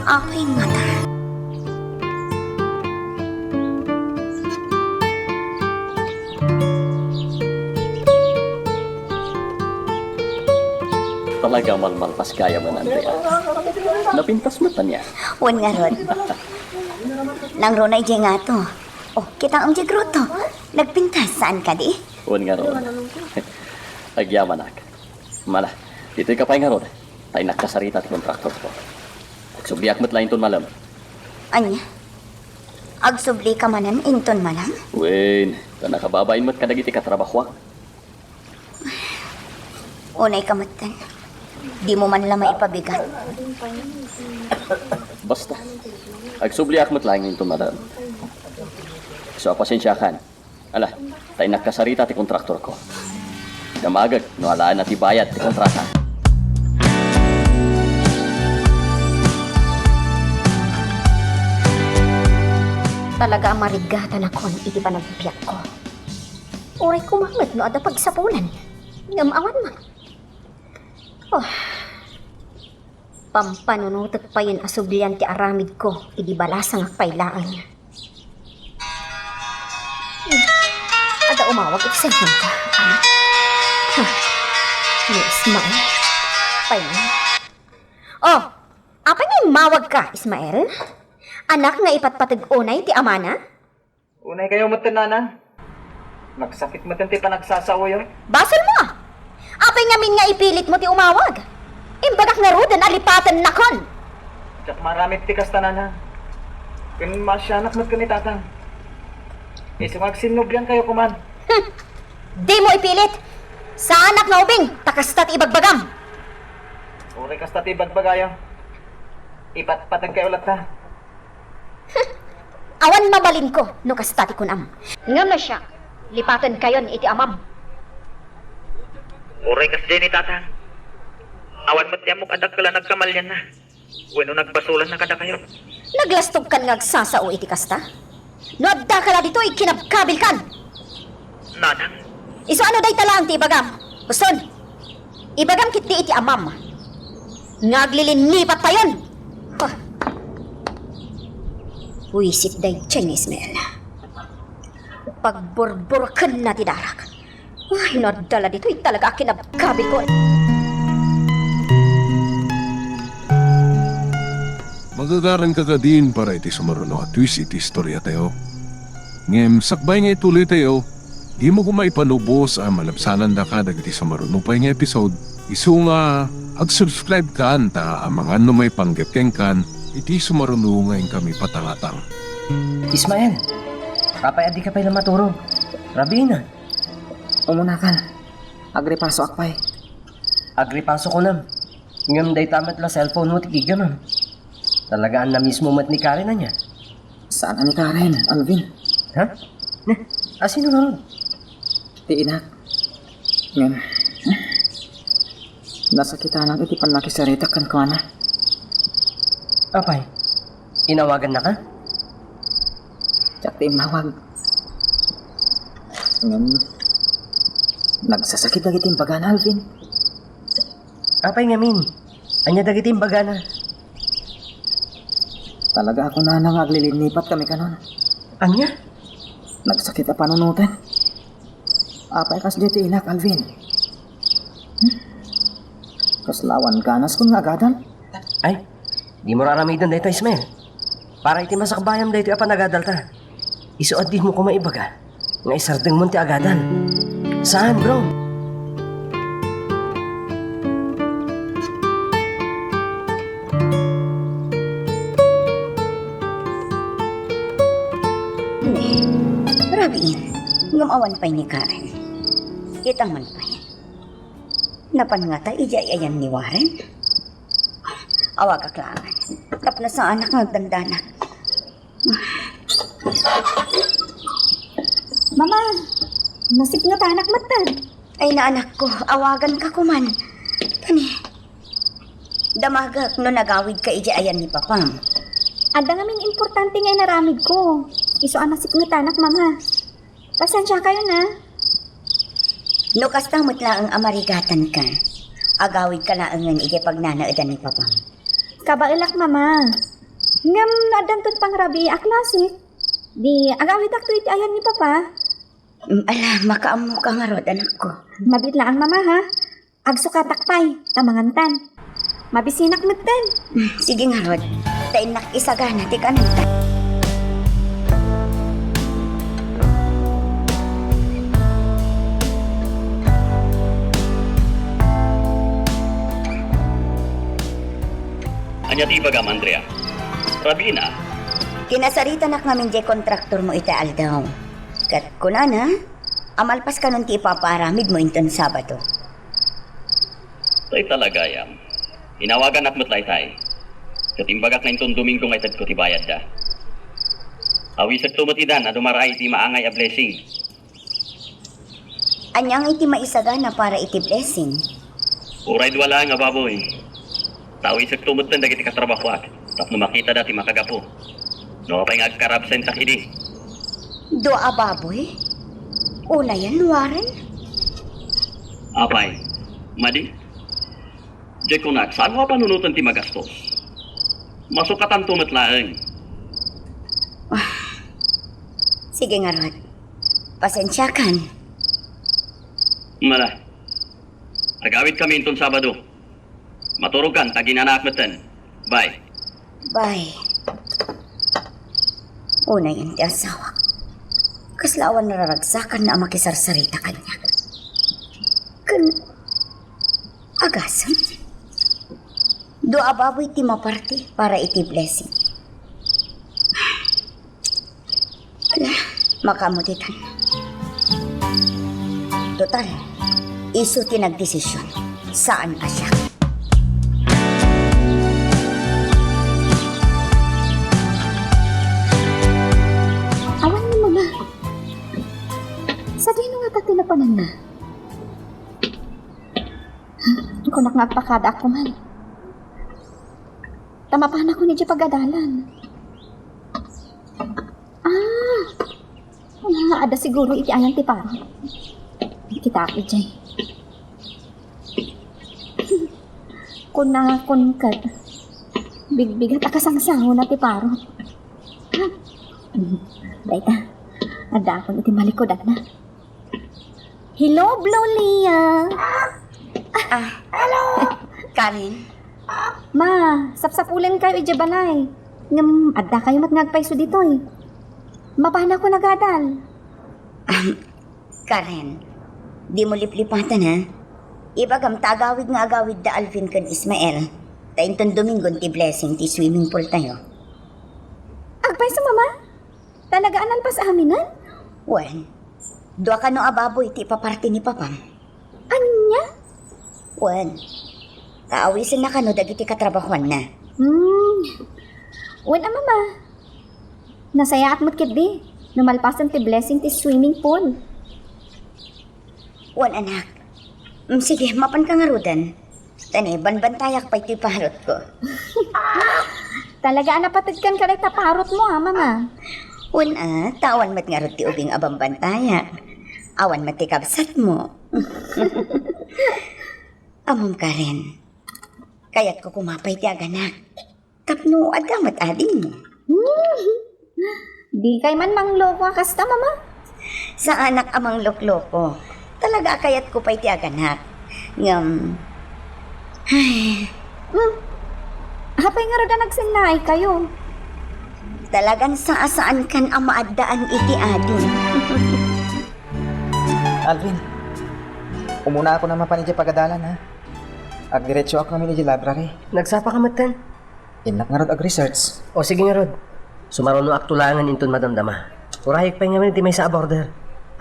Apay ngata? Talaga malmalpas gayam, Andrea. Napintas met ania? Wen ngarud. Nangruna idiay ngato. Oh, kitaem diay grotto. Nagpintas, saan kadi? Wen ngarud. Agyamanak. Mala, ditoyka pay ngarud, ta innak kasarita ti kontraktorko. Agsubliak met la inton malem. Ania? Agsublika manen inton malem? Wen, ta nakababain met kadagiti katrabahoak. Unayka metten. Dimo man la maipabigat. Basta, agsubliak met laeng inton malem. So, pasensiakan. Ala, ta innak kasarita ti kontraktorko. Damagek no alaenna ti bayad ti kontrata. Talaga a marigatanakon iti panagbiagko. Uray koma met no adda pagsapulan. Ngem awan man. Oh. Pampanunotek payen a sublian ti aramidko idi balasangak pay laeng. Hmm. Adda umawag iti cellphone ko. Ah. Huh. Ni Ismael. Pay. Oh, apay nga immawag ka, Ismael? Anak nga ipatpateg unay ti amana? Unay kayo metten, nana. Nagsakit metten ti panagsasaoyo. Basol mo, ah! Apay ngamin nga ipilit mo ti umawag? Imbagak ngaruden a lipatennakon. Diak maaramid ti kasta, nana. Ken maasianak met ken ni tatang. Isu nga agsinnublian kayo koman. Hmm. Di mo ipilit. Saanak nga ubing, ta kasta ti ibagbagam. Uray kasta ti ibagbagayo. Ipatpateg kayo latta. Awan mabalinko no kasta ti kunam. Ngem no siak, lipatenkayon iti amam. Uray kasdiay ni tatang. Awan met ti ammok a dakkel a nagkamalianna wenno nagbasolanna kadakayo. Naglastogkan nga agsasao iti kasta? No addaka la ditoy, kinabkabilkan. Nanang. Isu ano dayta laeng ti ibagam? Uston, ibagam ketdi iti amam nga aglilinipat tayon. Huh. Buisit daydiay ni Ismael. Pagburburkenna ti darak. Ay, no adda la ditoy, talaga a kinabkabilko. Magagaranka kadin para iti sumaruno a twist iti istoriatayo. Ngem sakbay nga ituloytayo, dimo koma ipanubos a malabsanandaka dagiti sumaruno pay nga episode. Isu nga ag-subscribe kan ta amangan no maipanggep kenkan iti sumaruno nga inkami patangatang. Ismael, apay a dika pay la maturog? Rabiina. Umunakan. Agripasoak pay. Agripaso kunam. Ngem dayta met la cellphone mo ti gigamam. Talaga a namismo met ni Karen ania? Saan a ni Karen, Alvin? Ha? Ne, a sino ngarud? Ti inak. Ngem, nasakitanak iti pannakisaritak kenkuana. Apay, inawagannaka? Diak ti immawag. Ngem, nagsasakit dagiti imbagana, Alvin. Apay ngamin? Ania dagiti imbagana? Talaga a kunana nga aglilinipat kami kanon. Ania? Nagsakit a panunoten. Apay kasdi ti inak, Alvin? Hmm? Kasla awan ganaskon nga agadal? Ay, dimo aramiden dayta, Ismael. Para iti masakbayam daytoy a panagadalta. Isu a dimo koma ibaga nga isardengmon ti agadal. Saan, bro? Ne, rabiin, ngem awan pay ni Karen. Ita man pay. Napan ngata idiay ayan ni Warren? Awagak laeng. Tapno saanak nga agdandanak. Mama, nasipngetanak metten. Ay, naanakko, awaganka koman. Tani, damagek no nagawidka idiay ayan ni Papam. Adda ngamin importante nga inaramidko. Isu a nasipngetanak, Mama. Pasensiakayon, a. No kasta met laeng a marigatanka, agawidka laengen idiay pagnanaedan ni Papam. Kabaelak, Mama. Ngem no addanton pangrabii a klase, di agawidakto iti ayan ni Papa. Mm, ala, makaammoka ngarud, anakko. Mabiit laeng, Mama, ha? Agsukatak pay, ta mangantan. Mabisinak metten. Mm, sige ngarud, ta innak isagana ti kananta. Ania ti ibagam, Andrea? Rabiina? Kinasaritanak ngamin diay kontraktormo iti aldaw. Ket kunana, a malpas kanon ti ipapaaramidmo inton Sabado. Tay talaga, yam. Inawaganak met laytay. Ket imbagak nga inton Domingo nga itedko ti bayadda. Awisekto met idan a dumaraay iti maangay a blessing. Ania nga iti maisagana para iti blessing? Uray dua laeng a baboy. Ta awisekto metten dagiti katrabahoak tapno makitada ti makagapu. No, apay nga agkarabsentak idi? Dua a baboy? Unayen, Warren? Apay, madi? Diay kunak, saan nga panunoten ti magastos? Masukatanto met laeng. Ah, sige ngarud. Pasensiakan. Mala. Agawidkami inton Sabado. Maturogkan ta aginanaak metten. Bye. Bye. Unayen ti asawak. Kasla awan nararagsakanna a makisarsarita kaniak. Ken agasem. Dua a baboy ti maparti para iti blessing. Ala, makaammo ditan. Total, isu ti nagdesisyon. Saan a siak. Awan ni Mama. Sadino ngata ti napananna? Kunak nga agpakadaak koman. Ta mapanakon idiay pagadalan. Ah! Ah, adda siguro iti ayan ti parot. Kitaak idiay. Kunakon ket, bigbigat a kasangsangona ti parot. Dayta, addaakon iti malikudanna. Hello, Blolia. Ah, hello. Karen? Ma, sapsapulenkayo idiay balay. Ngem addakayo met nga agpayso ditoy. Mapanakon agadal. Ah, Karen, dimo liplipatan, ha? Ibagam ta agawid nga agawid da Alvin ken Ismael. Ta inton Domingon ti blessing ti swimming pool tayo. Agpayso, Mama? Talaga a nalpas aminen? Wen, dua kano a baboy ti ipaparti ni Papam. Ania? Wen, ta awisenna kano dagiti katrabahuanna. Hmm. Wen a, Mama. Nasayaat met ketdi no malpasen ti blessing ti swimming pool. Wen, anak. Mm, sige, mapanka ngaruden. Ta ni, banbantayak pay ti parotko. Talaga a napateg kenka dayta parotmo, a, Mama. Wen, a, ta awan met ngarud ti ubing a banbantayak. Awan met ti kabsatmo. Ammom, Karen, kayatko koma pay ti aganak. Tapno adda met adingmo. Hmm. Dikay man mangloko a kasta, Mama? Saanak a manglokloko. Talaga a kayatko pay ti aganak. Ngem, ay. Hmm. Apay ngarud a nagsennaaykayo? Talagan saasaankan a maaddaan iti ading. Alvin, umunaakon a mapan idiay pagadalan, ha? Agdiretsoak ngamin idiay library. Nagsapaka metten? Innak ngarud ag-research. O, sige ngarud. Sumarunoakto laengen inton madamdama. Urayek pay ngamin iti maysa a border.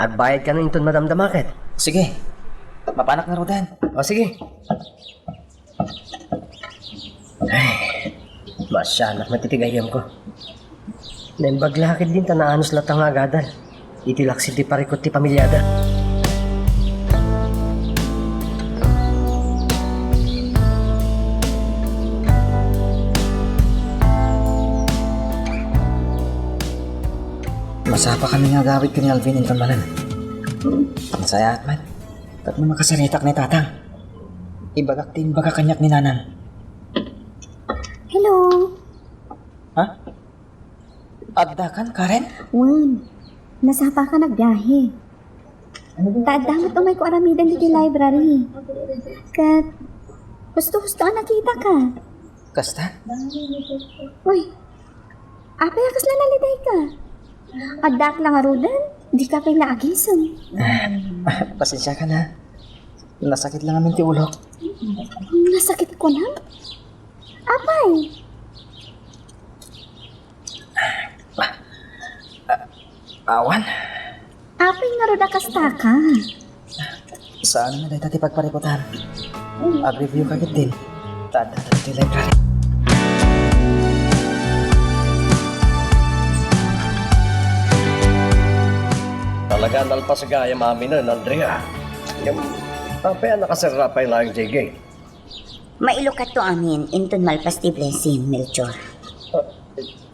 Agbayadkano inton madamdama ket. Sige. Mapanak ngaruden. O, sige. Ay, maasianak met iti gayyemko. Naimbag la ketdin ta naanus latta nga agadal iti laksid ti parikut ti pamiliada. Masapakami nga agawid ken ni Alvin inton manen. Nasayaat met. Tapno makasaritak ni Tatang. Ibagak ti imbagak kaniak ni Nanang. Hello. Ha? Addakan, Karen? Wen, nasapakan agbiahe. Ta adda met umayko aramiden ditoy library. Ket husto-husto a nakitaka. Kasta? Uy, apay a kasla nalidayka? Addaak la ngaruden, dika pay la agisem. Ah, pasensiakan, ha. Nasakit la ngamin ti ulok. Nasakit kunam? Apay? Ah, awan. Apay ngarud a kastaka? Saan nga dayta ti pagparikutan? Ag-review ka ketdin. Ta adda dagiti library. Talaga nalpas gayam aminen, Andrea. Ngem, apay a nakaserra pay laeng diay gate? Mailukatto amin inton malpas ti blessing, Melchor. Ah,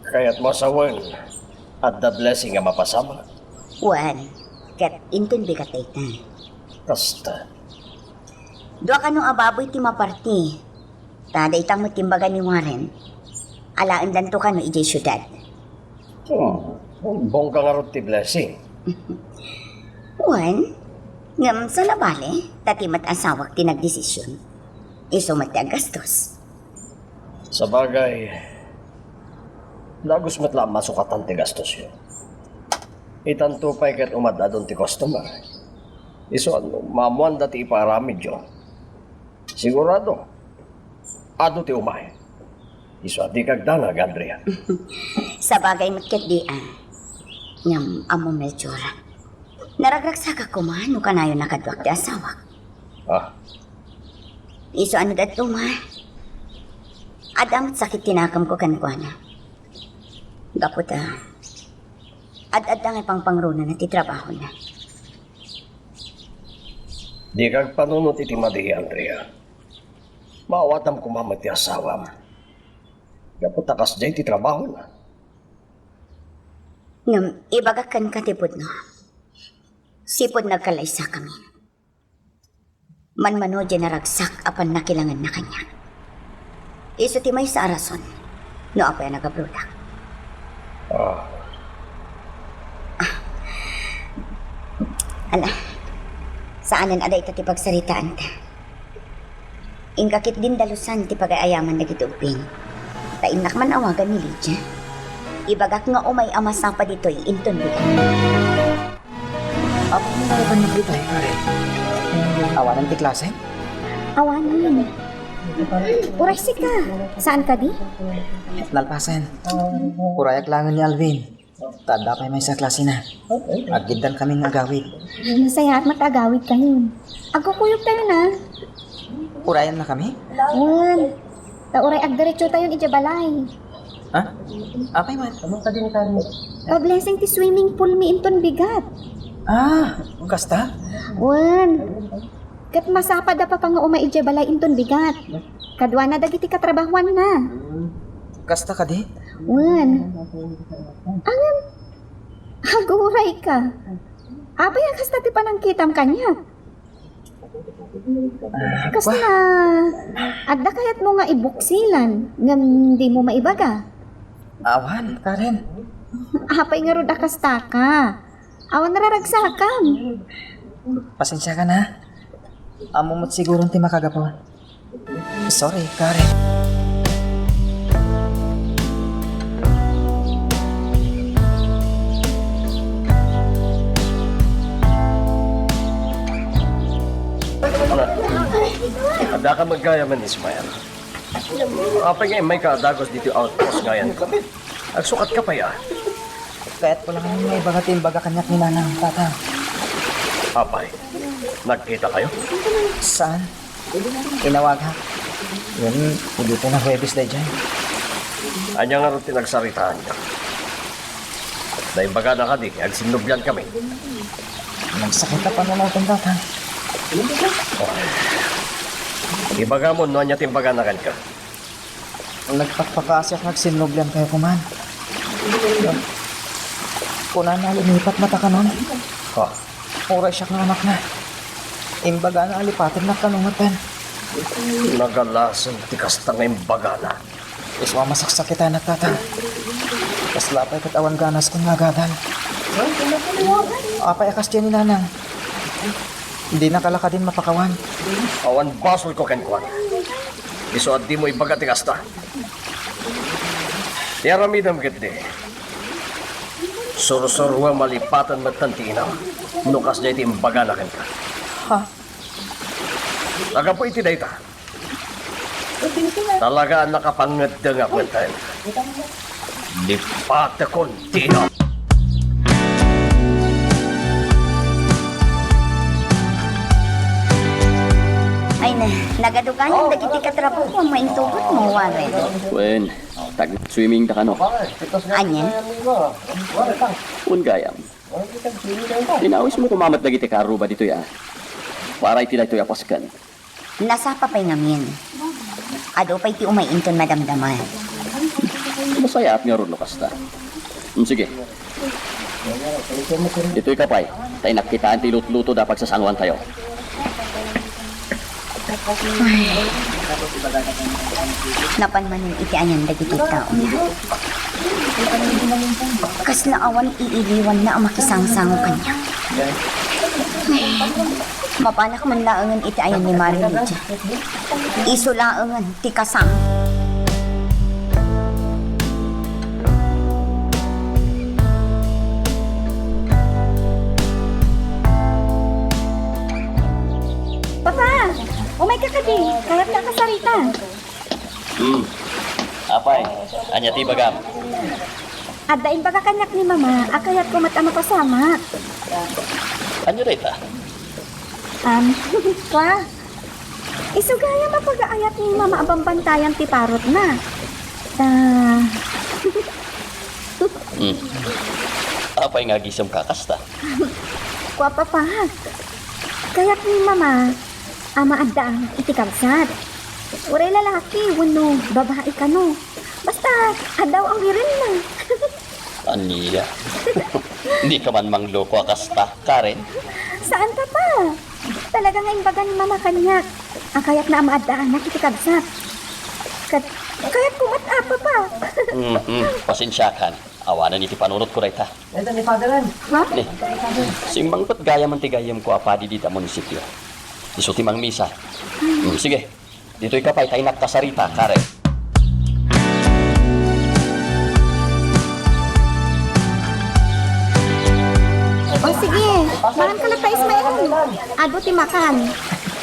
Kayatmo a sawen, adda blessing a mapasamak? Wen, ket inton bigat dayta. Kasta. Dua kano a baboy ti maparti. Ta dayta met ti imbaga ni Warren. Alaendanto kano idiay siudad. Hmm, bongga ngarud ti blessing. Wen, ngem saan a bale, ta ti met asawak ti nagdesision. Isu met ti aggastos. Sabagay, dagus met la a masukatan ti gastosyo. Itanto pay ket umad-adun ti customer. Isu a no maammoanda ti ipaaramidyo, sigurado, adu ti umay. Isu a dika agdanag, Andrea. Sabagay met ketdi a. Ngem, Ammo Melchor, naragragsakak koma no kanayon a kaduak ti asawak. Ah. Isu a no dadduma, adda met sakit ti nakemko kenkuana. Gapu ta ad-adda nga pangpangrunana ti trabahona. Dika agpanunot iti madi, Andrea. Maawatam koma met ti asawam. Gapu ta kasdiay ti trabahona. Ngem ibagak kenka ti pudno. Sipud nagkallaysakami. Manmano diay naragsak a pannakilangenna kaniak. Isu ti maysa a rason no apay a nagabrodak. Ah. Ah. Ala, saanen a dayta ti pagsaritaanta. Inka ketdin dalusan ti pagay-ayaman dagiti ubbing. Ta innak man awagan ni Lydia. Ibagak nga umay a masapa ditoy inton bigat. Apay nga nalpasen ditoy, Karen? Awanen ti klase? Awanen. Uray sika. Saan kadi? Nalpasen. Urayak laengen ni Alvin. Ta adda pay maysa a klasena. Aggiddan kami nga agawid. Nasayaat met ta agawid kayo. Agkukuyog kayo na. Urayan na kami? Wen. Ta uray agdiretso tayon idiay balay. Ha? Apay man? Amang kadin kami. Pa-blessing ti swimming pool mi inton bigat. Ah, kasta? Wen. Ket masapa da papa nga umay idiay balay inton bigat. Kaduana dagiti katrabahuanna. Kasta kadi? Wen. Ngem, aguray ka. Apay a kasta ti panangkitam kaniak? Ah, kasla, adda kayatmo nga ibuksilan, ngem dimo maibaga? Awan, Karen. Apay ngarud a kasta ka? Awan raragsakam. Pasensiaka na. Ammo met siguron ti makagapu. Sorry, Karen. Ala, adda ka met gayam, Ismael. Apay nga immayka a dagus ditoy outpost nga ayanko? Agsukatka pay a. Kayatko lang nga maibaga ti imbaga kaniak ni Nanang, Tatang. Apay, nagkitakayo? Saan? Inawagak. Ngem, idi pay nga Huwebes daydiay. Ania ngarud ti nagsaritaanyo? Naibagana kadi nga agsinnublian kami? Nagsakit a panunoten, Tatang. Oh. Ibagamon no ania ti imbagana kenka. Nagpakpakaasiak nga agsinnublian kayo koma. Kunana a lumipat met a kanon. Oh. Uray siak nga anakna. Imbagana a lipatennak kano ngaten. Nagalasem ti kasta nga imbagana. Isu a masaksakitanak, Tatang. Kasla pay ket awan ganaskon nga agadal. Apay a kasdiay ni Nanang? Dinaka la kadin mapakawan. Awan basolko kenkuana. Isu a dimo ibaga ti kasta. Ti aramidem ketdi, sursuroem a lipaten metten ti inam no kasdiay ti imbagana kenka. Ha? Nagapu iti dayta, talaga a nakapangngedda nga kuentaen. Lipatekon ti inam. Ay na, nagadugayan dagiti katrabaho a maintugotmo, Warren. Wen, tag-swimming da kano. Anian? Wen gayam. Inawismo koma met dagiti kaarruba ditoy a. Para iti daytoy a pasken. Nasapa pay ngamin. Adu pay ti umay inton madamdama. Masayaat ngarud no kasta. Hmm, sige. Ditoy ka pay, ta inakkitaan ti lutluto da pagsasanguantayo. Ay. Napan manen iti ayan dagiti tao. Kasla awan iiliwanna a makisangsango kaniak. Ay. Mapanak man laengen iti ayan ni Mari Lydia. Isu laengen ti kasam. Papa, umayka kadi. Kayatko a kasarita. Hmm. Apay, ania ti ibagam? Adda imbaga kaniak ni Mama a kayatko met a mapasamak. Ania dayta? Um, kwa, isu gayam a pagaayat ni Mama a bambantayan ti parotna. Ta, Hmm. Apay nga agisem ka kasta? Kwa, Papa, kayat ni Mama a maaddaak iti kabsat. Uray lalaki wenno babai kano. Basta, adda awirenna. Ania? Dika man mangloko a kasta, Karen? Saan, Papa? Talaga nga imbaga ni Mama kaniak a kayatna a maaddaanak iti kabsat. Ket kayatko met, Papa. Mhm. Pasensiakan. Awanen iti panunotko dayta. Dayta ni Father, eh. Ha? Ni, simmangpet gayam ti gayyemko a padi dita munisipio. Isu ti mangmisa. Hmm, sige. Ditoy ka pay, ta innak kasarita, Karen. O, sige. Mangan ka latta, Ismael. Adu ti makan.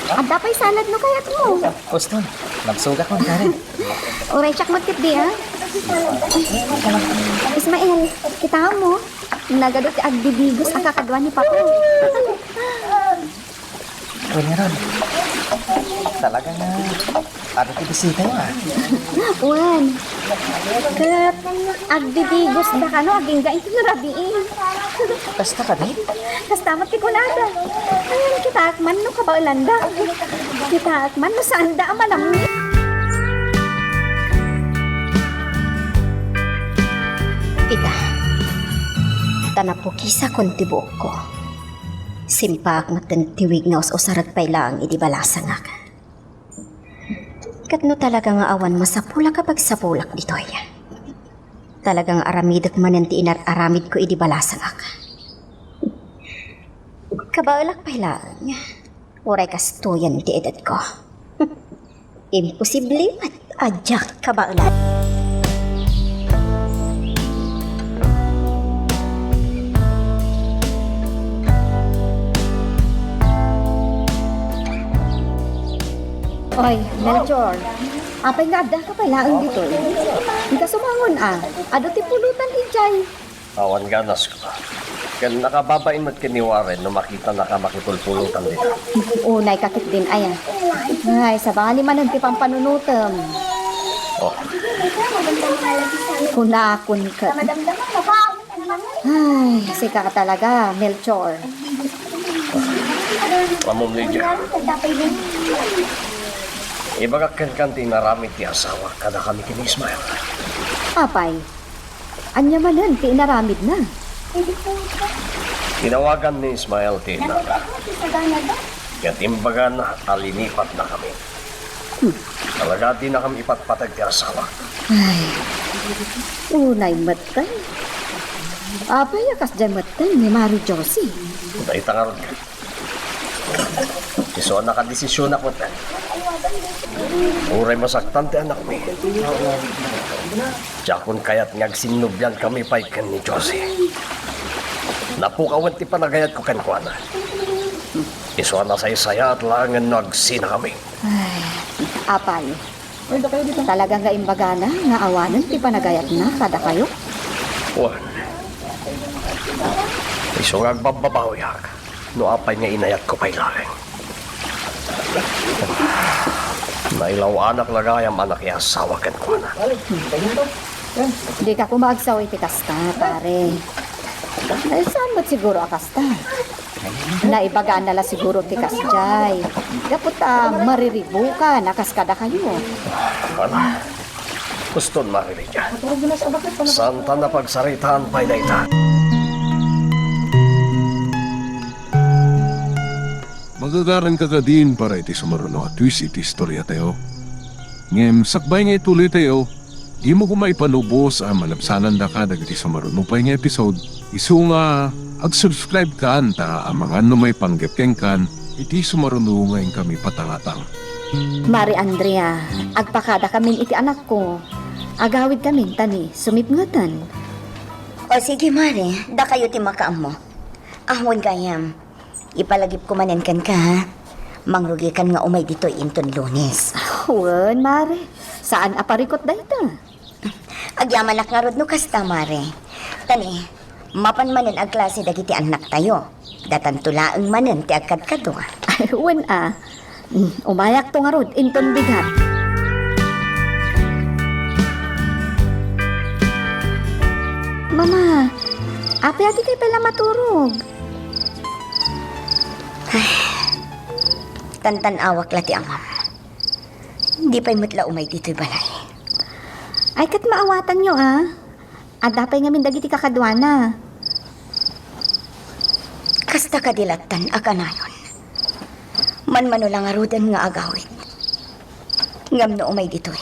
Adda pay salad no kayatmo. Uston, nabsogakon, Karen. Uray siak met ketdi, a? Ismael, kitaem, nagadu ti agdidigues a kakadua ni Papa. Wen ngarud, talaga nga adu ti bisitayo, a? Wen, ket agdidigues da kano agingga inton rabii. Kasta kadi? Kasta met ti kunada. Ayan, kitaak man no kabaelanda. Kitaak man no saanda a manamnit. Ita, ta napukisakon ti buokko. Simpaak metten ti wig nga us-usarek pay laeng idi balasangak. Ket no talaga nga awan masapulak a pagsapulak ditoy, talaga nga aramidek manen ti inar-aramidko idi balasangak. Kabaelak pay laeng, uray kastoyen ti edadko. Imposible met a diak kabaelan. Oy, Melchor, apay nga adda ka pay laeng ditoy? Inka sumangon, a. Adu ti pulutan idiay. Awan ganasko. Ken nakababain met ken ni Warren no makitanaka makipulpulutan dita. Unay ka ketdin aya. Ay, sabali manen ti pampanunotem. Oh. Kunakon ket. Ay, sika talaga, Melchor. Amom, Lydia. Ibagak kenka ti inaramid ti asawak kadakami ken ni Ismael. Apay, ania manen ti inaramidna? Tinawagan ni Ismael ti inna. Ket imbagana a linipatnakami. Hmm. Talaga, dinakami ipatpateg ti asawak. Ay, unay metten. Apay a kasdiay metten ni Mari Josie? Dayta ngarud. Isu a nakadesisionak metten. Uray masaktan ti anakmi, diakon kayat nga agsinnobiankami pay ken ni Josie. Napukawen ti panagayatko kenkuana. Isu a nasaysayaat laengen no agsinakami. Ay, apay, talaga nga imbagana nga awanen ti panagayatna kadakayo? Wen, isu nga agbabbabawiak no apay nga inayatko pay laeng. Nailaw-anak la gayam a nakiasawa kenkuana. Dika koma agsaw iti kasta, pare. Ay, saan met siguro a kasta? Naibagana la siguro ti kasdiay. Gapu ta mariribukan a kas kadakayo. Ala. Uston, Mare Lydia. Saan ta napagsaritaan pay dayta? Magagaran kadin para iti sumaruno a twist iti istoriatayo. Ngem sakbay nga ituloytayo, dimo koma ipanubos a malabsanandaka dagiti sumaruno pay nga episode. Isu nga, ag-subscribe kan ta amangan no maipanggep kenkan iti sumaruno nga inkami patangatang. Mare Andrea, agpakadakamin iti anakko. Agawidkamin ta ni sumipngeten. O sige, Mare, dakayo ti makaammo. Awan gayam. Ipalagipko manen kenka, ha? Mangrugikan nga umay ditoy inton Lunes. Wen, Mare. Saan a parikut dayta? Agyamanak ngarud no kasta, Mare. Ta ni, mapan manen a klase dagiti annaktayo. Datanto laeng manen ti agkadkadua. Ay, wen a. Mm, umayakto ngarud inton bigat. Mama, apay a dikay pay la maturog? Ay, tantan-awak la ti amam. Di pay met la umay ditoy balay. Ay, ket maawatanyo, a. Adda pay ngamin dagiti kakaduana. Kasta kadi lattan a kanayon. Manmano la ngaruden nga agawid. Ngem no umay ditoy,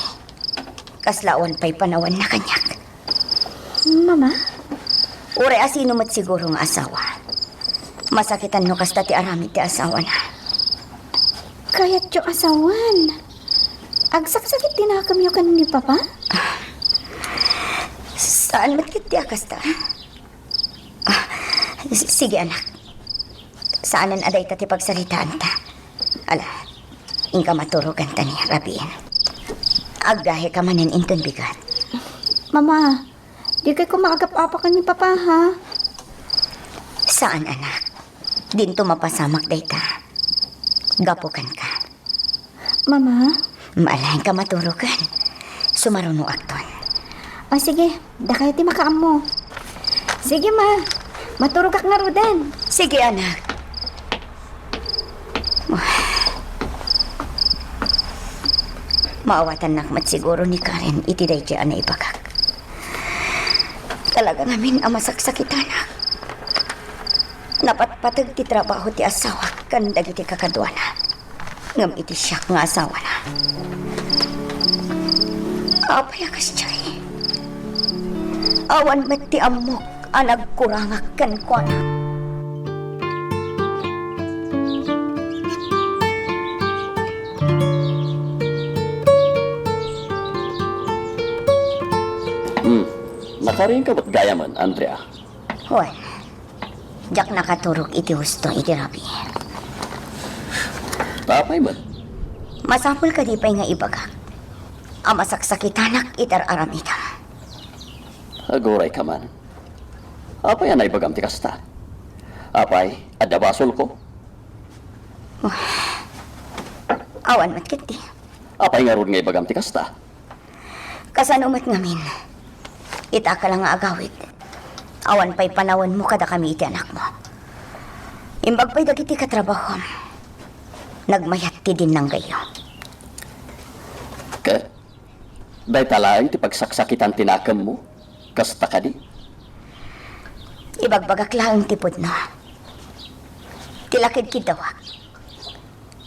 kasla awan pay panawanna kaniak. Mama? Uray a sino met siguro nga asawa. Masakitan no kasta ti aramid ti asawana. Kayatyo a sawen. Agsaksakit ti nakemyo ken ni Papa? Saan met ket ti a kasta? Ah, s-, sige, anak. Saanen a dayta ti pagsaritaanta. Ala, inka maturogan ta ni rabiin. Aggaheka manen inton bigat. Mama, dikay koma agap-apakan ni Papa, ha? Saan, anak. Dinto mapasamak dayta. Gapu kenka. Mama? Maalaenka maturogan. Sumarunoakton. O, sige. Dakayo ti makaammo. Sige, ma. Maturogak ngaruden. Sige, anak. Maawatannak met siguro ni Karen iti daydiay a naibagak. Talaga ngamin a masaksakitanak. Napatpateg ti trabaho ti asawak ken dagiti kakaduana. Ngem iti siak nga asawana, apay a kasdiay? Awan met ti ammok a nagkurangak kenkuana. Hmm. Nakariingka met gayamen, Andrea? Wen. Diak nakaturog iti husto iti rabii. Apay met? Masapul kadi pay nga ibagak a masaksakitanak iti ar-aramidem? Agurayka man. Apay a naibagam ti kasta? Apay, adda basolko? Awan met ketdi. Apay ngarud nga ibagam ti kasta? Kasano met ngamin? Ita ka la nga agawid, awan pay panawenmo kadakami iti anakmo. Imbag pay dagiti katrabahom, nagmayat ti dinnanggayyo. Ket dayta laeng ti pagsaksakitan ti nakemmo, kasta kadi? Ibagbagak laeng ti pudno. Ti la kedkeddawak.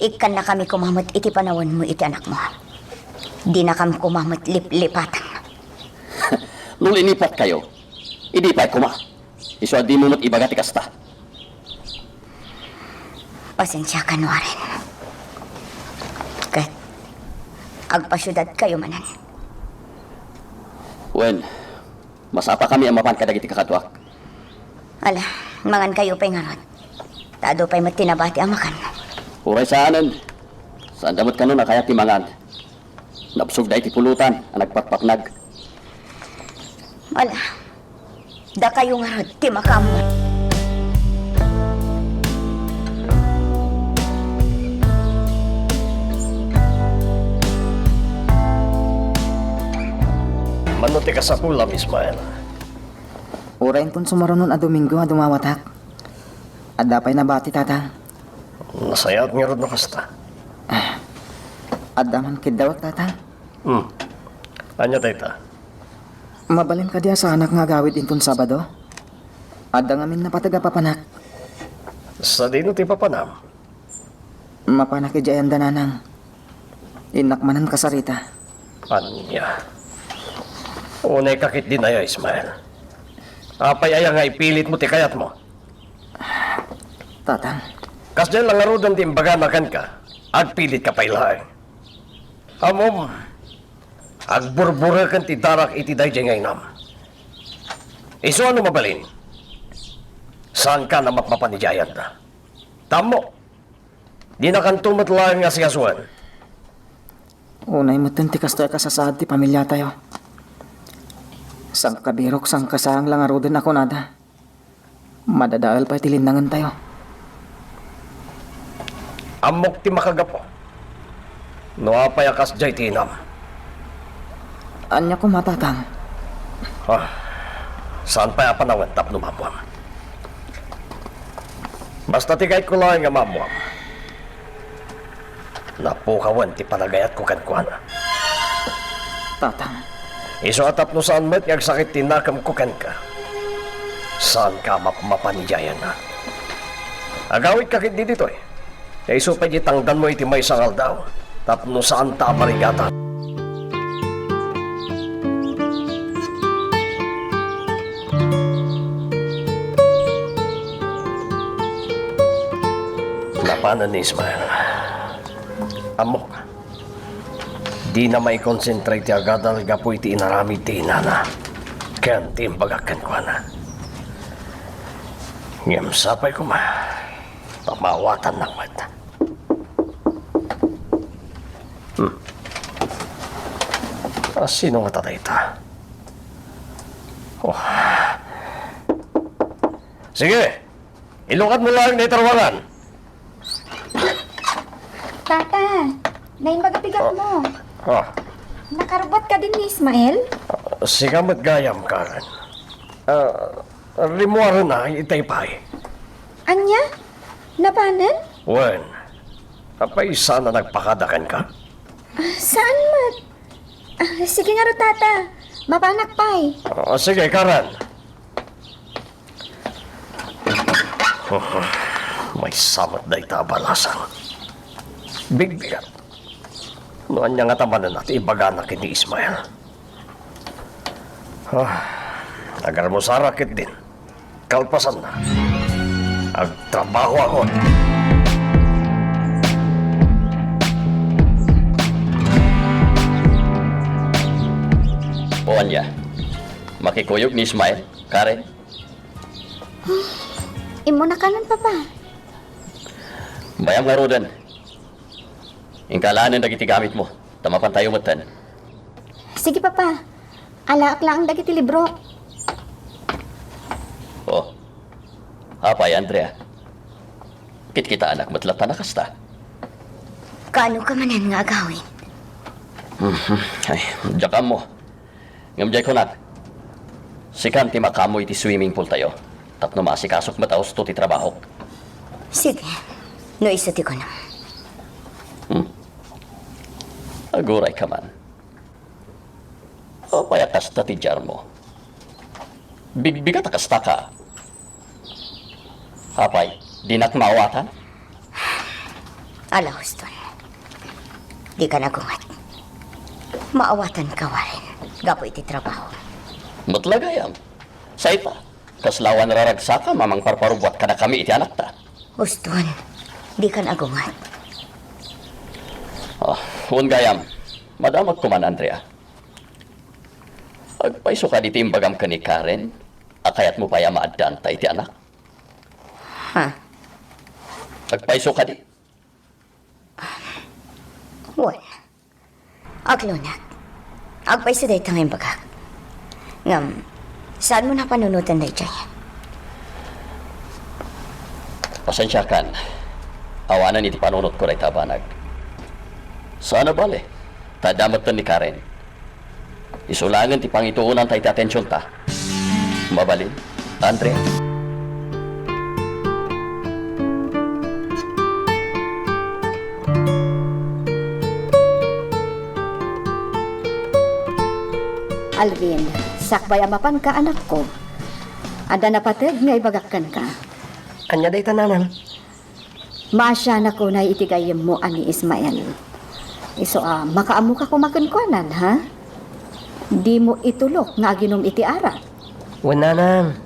Ikkannakami koma met iti panawenmo iti anakmo. Dinakam koma met liplipatan. No linipatkayo, idi pay koma. Isu a dimo met ibaga ti kasta. Pasensiakan, Warren. Ket agpasiudadkayo manen. Wen, masapakami a mapan kadagiti kakaduak. Ala, mangankayo pay ngarud. Ta adu pay met ti nabati a makan. Uray saanen. Saanda met kano a kayat ti mangan. Nabsogda iti pulutan a nagpakpaknag. Ala, dakayo ngarud ti makaammo. Mano ti kasapulam, Ismael? Uray inton sumarunon a Domingo a dumawatak. Adda pay nabati, Tata? Nasayaat ngarud no kasta. Ah, adda man keddawak, Tata? Hmm. Ania dayta? Mabalin kadi a saanak nga agawid inton Sabado? Adda ngamin napateg a papanak. Sadino ti papanam? Mapanak idiay ayanda, Nanang. Innak manen kasarita. Ania? Unay ka ketdin aya, Ismael? Apay aya nga ipilit mo ti kayat mo? Tatang. Kasdiay la ngaruden ti imbagana kenka, agpilit ka pay laeng. Ammom, agburbureken ti darak iti daydiay nga inam. Isu a no mabalin, saanka a mapmapan idiay ayanda. Tammo, dinakanto met laeng nga asikasuen. Unay metten ti kastoy a kasasaad ti pamiliatayo. Sangkabirok, sangkasaan la ngaruden a kunada. Madadael pay ti linnangentayo. Ammok ti makagapu. No apay a kasdiay ti inam. Ania koma, Tatang? Ah, saan pay a panawen tapno maammuam? Basta ti kayatko laeng nga maammuam. Napukawen ti panagayatko kenkuana. Tatang. Isu a tapno saan met nga agsakit ti nakemko kenka, saanka a mapmapan idiay ayanda. Agawidka ketdi ditoy. Ta isu pay ti tangdanmo iti maysa nga aldaw tapno saanta a marigatan. Napanen ni Ismael. Ammok, dina maikonsentra iti agadal gapu iti inaramid ti inana ken ti imbagak kenkuana. Ngem sapay koma ta maawatannak met. Hmm. A, sino ngata dayta? Oh. Sige, ilukatmo laeng dayta ruangan. Tata, naimbag a pigakmo. Ah. Nakarubbuat kadin ni Ismael? Ah, sika met gayam, Karen. Ah, rimmuarena itay pay. Ania? Napanen? Wen, apay saan a nagpakada kenka? Ah, saan met? Ah, sige ngarud, Tata. Mapanak pay. Ah, sige, Karen. Maysa met dayta a balasang. Bigbigat. No ania ngata manen ti ibagana ken ni Ismael? Ah, agarmusarak ketdin. Kalpasanna, agtrabahoakon. O ania, makikuyog ni Ismael, Karen? Immuna kanon, Papa. Bayam ngaruden. Inka alaenen dagiti gamitmo, ta mapantayo metten. Sige, Papa. Alaek laeng dagiti libro. Oh. Apay, Andrea? Kitkitaanak met latta a kasta. Kaanoka manen nga agawid? Mhm. Ay, diak ammo. Ngem diay kunak, sikan ti makaammo iti swimming pool tayo, tapno maasikasok met a husto ti trabahok. Sige, no isu ti kunam. Hmm. Agurayka man. Apay a kasta ti diarmo? Bigbigat a kastaka. Apay, dinak maawatan? Ala, Huston. Dika nagunget. Maawatanka warem gapu iti trabaho. Met la gayam. Sayta, kasla awan raragsakam a mangparparubbuat kadakami iti anakta. Huston, dika nagunget. Ah, wen gayam. Madamagko man, Andrea. Agpayso kadi ti imbagam ken ni Karen a kayatmo pay a maaddanta iti anak? Ha? Agpayso kadi? Wen. Aglunak. Agpayso dayta nga imbagak. Ngem, saanmo a panunoten daydiay? Pasensiakan. Awanen iti panunotko dayta a banag. Saan a bale, ta adda metten ni Karen. Isu laengen ti pangituonanta iti atensionta. Mabalin, Andrea? Alvin, sakbay a mapanka, anakko. Adda napateg nga ibagak kenka. Ania dayta, nanang? Maasianak unay iti gayyemmo a ni Ismael. Isu a makaammoka koma kenkuana, ha? Dimo itulok nga aginum iti arak. Wen, nanang.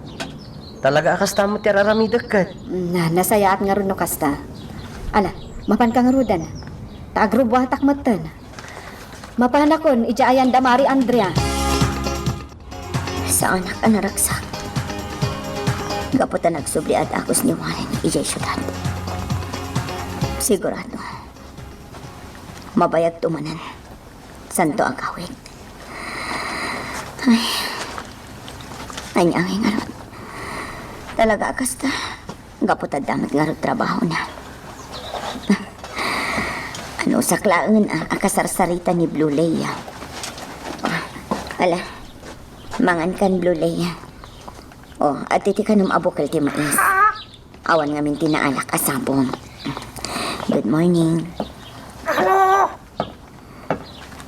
Talaga a kasta met ti ar-aramidek ket. Na, nasayaat ngarud no kasta. Ala, mapanka ngaruden. Ta agrubbuatak metten. Mapanakon idiay ayan da Mari Andrea. Saanak a naragsak. Gapu ta nagsubliadakon ni Warren idiay siudad. Sigurado, mabayagto manen. Santo agawid. Ay. Ania ngay ngarud? Talaga a kasta. Gapu ta adda met ngarud trabahona. Anusak laengen a, a kasarsarita ni Blue Lay, a. Ala, mangankan, Blue Lay, a. O, adda ti kanem a bukel ti mais. Awan ngamin ti naalak a sabong. Good morning.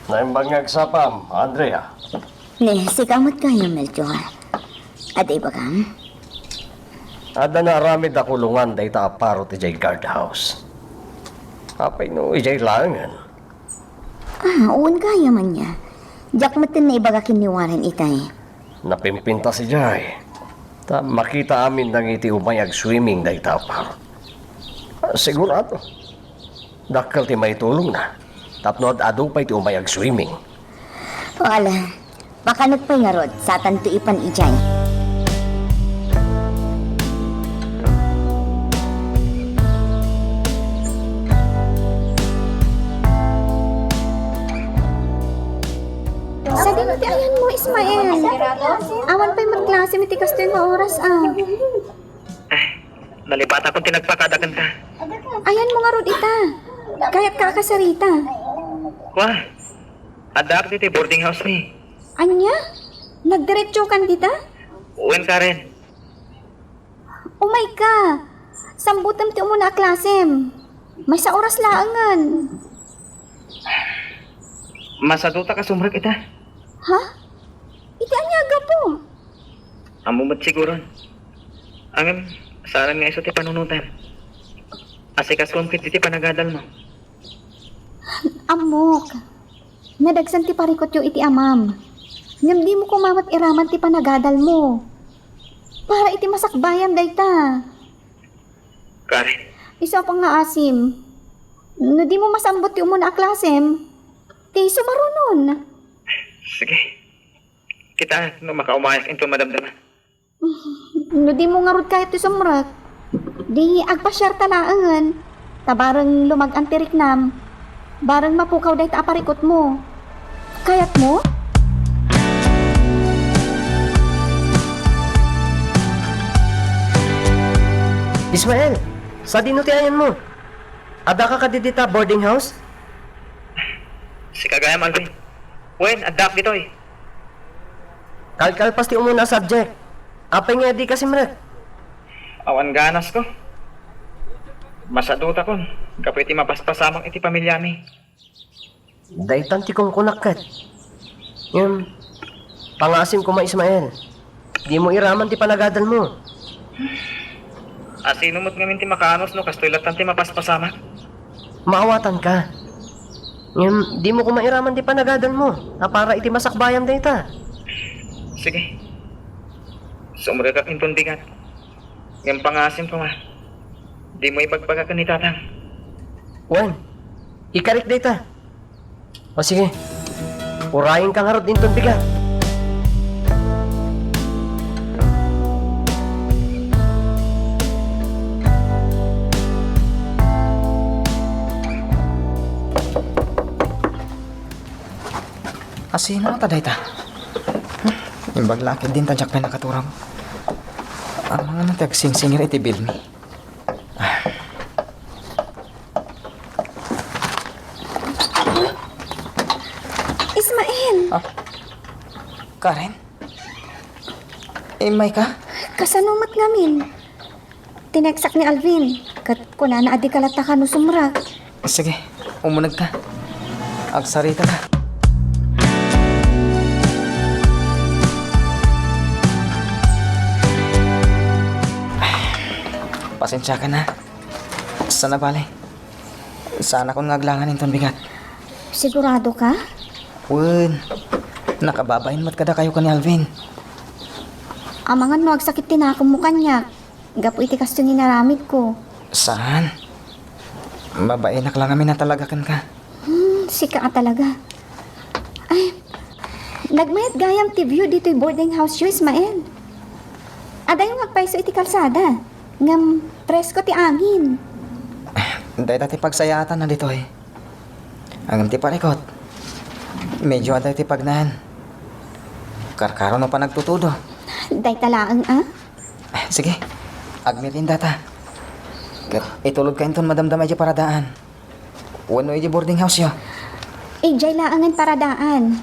Naimbag nga agsapam, Andrea. Ni, sika met gayam, Melchor. Adda ibagam? Adda naaramid a kulongan dayta a parot idiay guardhouse. Apay no idiay laengen? Ah, wen gayam ania. Diak metten naibaga ken ni Warren itay. Napimpintas idiay. Ta makita amin dagiti umay agswimming dayta a parot. Ah, sigurado. Dakkel ti maitulongna. Tapno ad-adu pay ti umay agswimming. O ala, pakanek pay ngarud, satanto ipan idiay. Sadino ti ayanmo, Ismael? Awan pay met klasem iti kastoy nga oras, a. Nalipatakon ti nagpakada kenka. Ayanmo ngarud ita. Kayatka a kasarita. Kua, addaak ditoy boarding house mi. Ania? Nagdiretsokan dita? Wen, Karen. Umayka! Sambutem ti umuna a klasem. Maysa oras laengen. Masadutak a sumrek ita. Ha? Iti ania a gapu? Ammo met siguron. Ngem, saanen nga isu ti panunotem. Asikasuem ketdi ti panagadalmo. Ammok. Nadagsen ti parikutyo iti amam. Ngem dimo koma met iraman ti panagadalmo. Para iti masakbayan dayta. Karen. Isu a pangngaasim. No dimo masambut ti umuna a klasem, ti sumarunon. Sige. Kita no makaumayak inton madamdama. No dimo ngarud kayat ti sumrek, di agpasiarta laengen. Ta bareng lumag-an ti riknam, bareng mapukaw dayta a parikutmo. Kayatmo? Ismael, sadino ti ayanmo? Addaka kadi dita boarding house? Sika gayam, Alvin. Wen, addaak ditoy. Kalkalpas ti umuna a subject. Apay nga dika simrek? Awan ganasko. Masadutakon gapu iti mapaspasamak iti pamiliami. Daytan ti kunkunak ket. Ngem, pangngaasim koma, Ismael. Dimo iraman ti panagadalmo. Asino met ngamin ti makaanus no kastoy lattan ti mapaspasamak? Maawatanka. Ngem, dimo koma iraman ti panagadalmo a para iti masakbayan dayta. Sige. Sumrekak inton bigat. Ngem pangngaasim koma, dimo ibagbaga ken ni Tatang. Wen, ikarik dayta. O sige, urayenka ngarud inton bigat. Asino ngata dayta? Hmm, imbag la ketdin ta diak pay nakaturog. Amangan ti agsingsingir iti bilmi. Ismael! Ah. Karen? Immayka? Kasano met ngamin? Tineksak ni Alvin, ket kunana a dika latta kano sumrek. Sige, umunegka. Agsarita ka. Pasensya ka na. Sana bale. Saan akon nga aglangan inton bigat. Sigurado ka? Wen, nakababain met kadakayo ken ni Alvin. Amangan no agsakit ti nakem mo kaniak, gapu iti kastoy nga inaramid ko. Saan? Mabainak lang amin a talaga kenka. Hmm, sika a talaga. Ay, nagmayat gayam ti view ditoy boarding house yo, Ismael. Adayo nga agpayso iti kalsada. Ngem presko ti angin. Dayta ti pagsayaatan na ditoy. Ngem ti parikot, medyo adda ti pagnaen. Karkaro no panagtutudo. Dayta laeng, a? Sige, agmerienda ta. Ket itulodka inton madamdama idiay paradaan. Wenno idiay boarding house yo. Idiay laengen paradaan.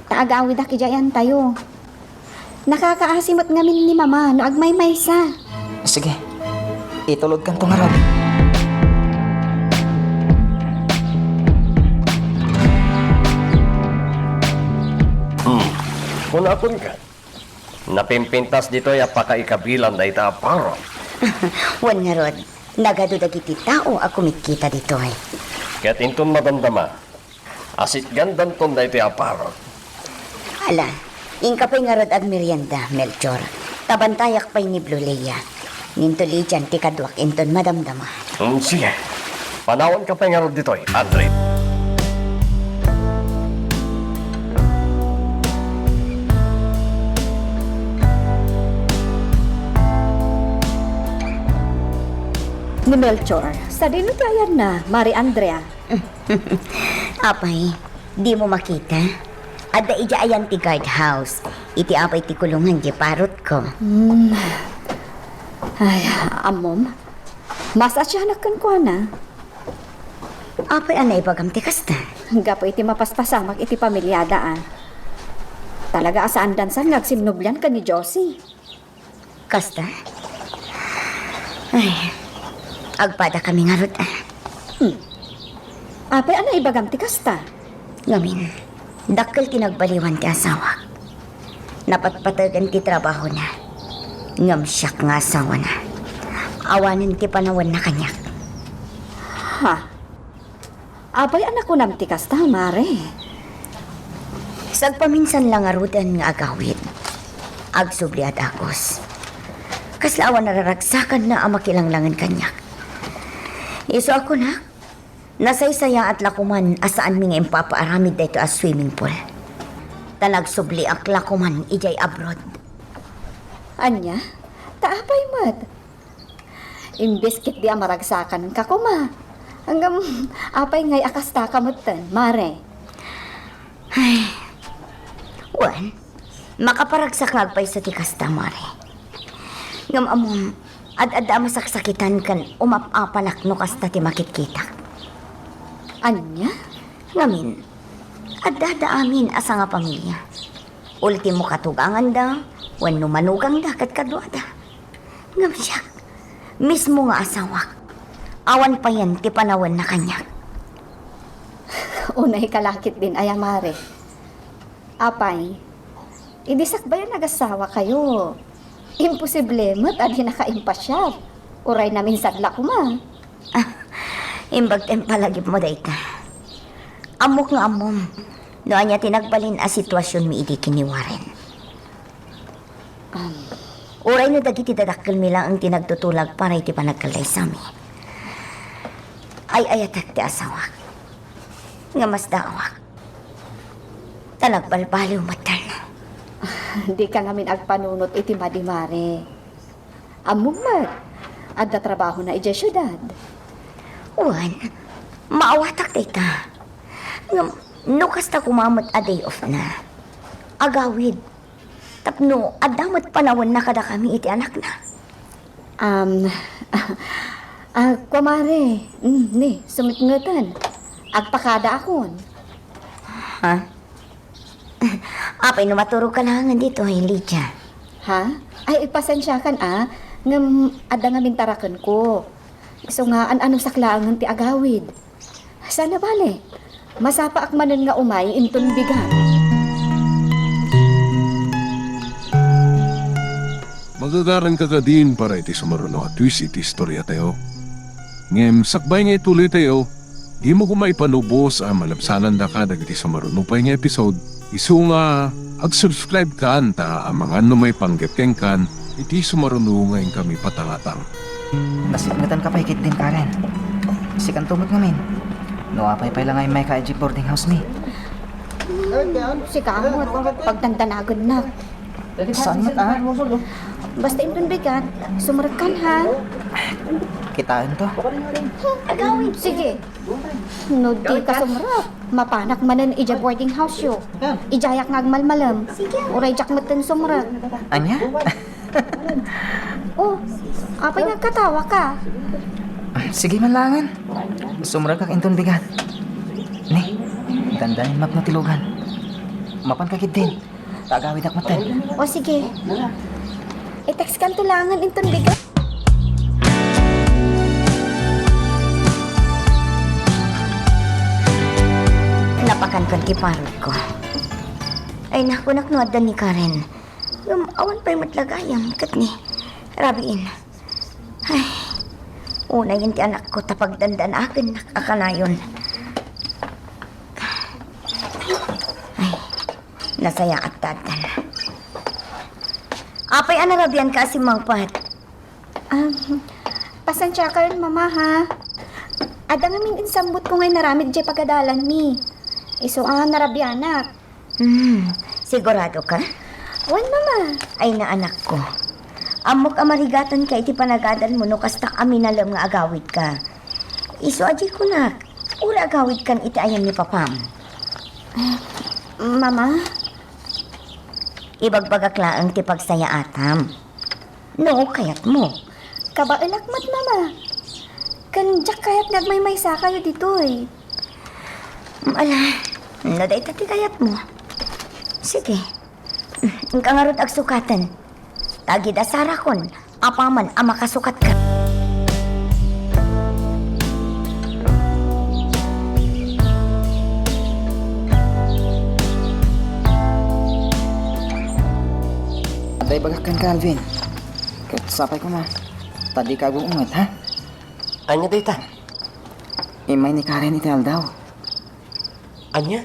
Ta agawidak idiay ayantayo. Nakakaasi met ngamin ni Mama no agmaymaysa. Sige, itulodkanto ngarud. Hmm. Kunakon ket, napimpintas ditoy a pakaikabilan dayta a parok. Wen ngarud, nagadu dagiti tao a kumitkita ditoy. Ket inton madamdama, asitgandanton daytoy a parok. Ala, inka pay ngarud agmerienda, Melchor. Ta bantayak pay ni Blue Leia. Ngem tulidan ti kaduak inton madamdama. Hmm, sige. Panawanka pay ngarud ditoy, Andre. Ni Melchor, sadino ti ayanna, Mare Andrea? Apay, dimo makita? Adda idiay ayan ti guardhouse. Iti apay ti kulongan ti parotko. Hmm. Ay, ammom, mas asianak kenkuana. Apay a naibagam ti kasta? Gapu iti mapaspasamak iti pamiliada, a. Talaga a saan dansan nga agsinnublian ken ni Josie. Kasta? Ay, agpadakami ngarud, a. Hmm. Apay a naibagam ti kasta? Ngamin, dakkel ti nagbaliwan ti asawak. Napatpategen ti trabahona. Ngem siak nga asawana, awanen ti panawenna kaniak. Ha? Apay a nakunam ti kasta, Mare? Sagpaminsan la ngaruden nga agawid, agsubli a dagus. Kasla awan a raragsakanna a makilanglangen kaniak. Isu a kunak, nasaysayaat la koman a saanmi nga impapaaramid daytoy a swimming pool. Ta nagsubliak la koman idiay abroad. Ania? Ta apay met? Imbes ketdi a maragsakanka koma. Ngem, apay ngay a kastaka metten, Mare? Ay, wen, makaparagsak nga agpayso ti kasta, Mare. Ngem ammom, ad-adda a masaksakitan ken umap-apalak no kasta ti makitkitak. Ania? Ngamin, adda da amin a sangapamilia. Ultimo katuganganda wenno manugangda kadkaduada. Ngem siak, mismo nga asawak, awan payen ti panawenna kaniak. Unayka la ketdin aya, Mare? Apay, idi sakbay a nagasawakayo, imposible met a dinaka impasiar, uray naminsan la koma. Ah, imbag ti impalagipmo dayta. Ammok nga ammom no ania ti nagbalin a situasionmi idi ken ni Warren. Um, uray no dagiti dadakkelmi laeng ti nagtutulag para iti panagkallaysami, ay-ayatek ti asawak nga masdaawak. Ta nagbalbaliw metten. Dika ngamin agpanunot iti madi, Mare. Ammom met, adda trabahona idiay siudad. Wen, maawatak dayta. Ngem, no kasta koma met a day off na, agawid. Tapno adda met panawenna kadakami iti anakna. Um, ah, kua, Mare, mm, ni, sumipngeten. Agpakadaakon. Ha? Apay no maturogka laengen ditoy, Lydia? Ha? Ay, pasensiakan, a. Ngem adda ngamin tarakenko. Isu nga, an-anusak laengen ti agawid. Saan a bale, masapaak manen nga umay inton bigat. Gagaranka kadin para iti sumaruno a twist iti istoriatayo. Ngem sakbay nga ituloytayo, dimo koma ipanubos a malabsanandaka dagiti sumaruno pay nga episode. Isu nga ag-subscribe kan ta amangan no maipanggep kenkan iti sumaruno nga inkami patangatang. Nasikmetanka pay ketdin, Karen. Sikanto met ngamin. No apay pay la nga immayka idiay boarding house mi. Sika met, pagdandanagennak. Saan met, ah? Basta inton bigat, sumrekkan, ha? Kitaento. Agawid, sige. No dika sumrek, mapanak manen idiay boarding house-yo. Idiayak nga agmalmalem. Uray diak metten sumrek. Ania? Oh, apay nagkatawaka? Sige man laengen. Sumrekak inton bigat. Ni, dandanin mapno ti lugan. Mapanka ketdin. Tagawidak metten. O, sige. I-textkanto laengen inton bigat. Napakankan ti parutko. Ay, nakunak no adda ni Karen. Ngem awan pay met la gayam, ket ni, rabiin. Ay, unayen ti anakko ta pagdandanagennak a kanayon. Ay, nasayaat ta addan. Apay a narabianka a simmangpet? Ah, pasensiakayon, Mama, ha? Adda ngamin insambutko nga inaramid diay pagadalanmi. Isu a narabianak. Hmm, sigurado ka? Wen, Mama. Ay, naanakko. Ammok a marigatonka iti panagadalmo no kasta a minalem nga agawidka. Isu a di kunak, uray agawidkan iti ayam ni Papam. Mama? Ibagbagak laeng ti pagsayaatam. No kayatmo. Kabaelak met, Mama. Ken diak kayat nga agmaymaysakayo ditoy. Ala, no dayta ti kayatmo. Sige. Inka ngarud agsukaten. Ta agidasarakon apaman a makasukatka. Adda ibagak kenka, Alvin. Ket sapay koma, ta dika agung-unget, ha? Ania dayta? Immay ni Karen iti aldaw. Ania?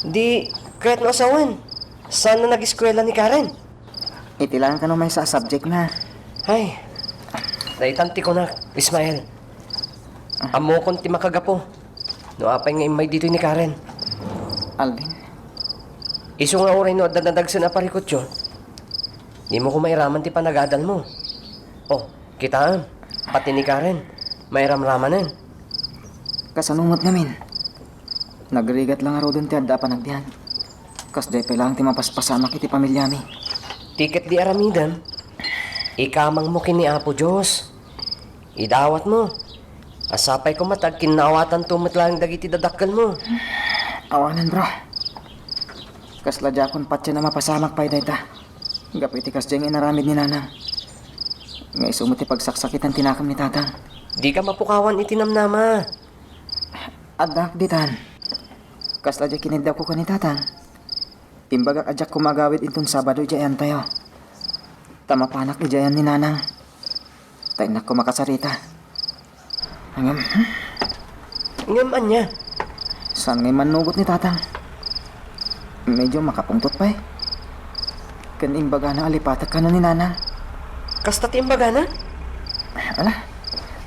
Di, kayatno a sawen, saanna nagiskuela ni Karen? Iti laeng kano maysa a subject na. Ay, daytan ti kunak, Ismael. Ammokon ti makagapu no apay nga immay ditoy ni Karen. Alvin. Isu nga uray no adda nadagsen a parikutyo, dimo koma iraman ti panagadalmo. Oh, kitaem, pati ni Karen, mairamramanen. Kasano met ngamin? Nagrigat la ngaruden ti adda a panagbiag. Kasdiay pay laeng ti mapaspasamak iti pamiliami. Ti ket di aramidem, ikamangmo ken ni Apo Dios. Idawatmo. A sapay koma ta agkinnaawatanto met laeng dagiti dadakkelmo. Awanen, bro. Kasla diakon patien a mapasamak pay dayta. Gapu iti kasdiay nga inaramid ni Nanang. Nga isu met ti pagsaksakitan ti nakemmi, Tatang. Dika mapukawan iti namnama. Addaak ditan. Kasla diay kiniddawko ken ni Tatang. Imbagak a diak koma agawid inton Sabado idiay ayantayo. Ta mapanak idiay ayan ni Nanang. Ta innak koma kasarita. Ngem, hmm? Ngem ania? Saan nga immannugot ni Tatang? Medyo makapungtot pay. Ken imbagana a lipatek kano ni Nanang. Kasta ti imbagana? Ala,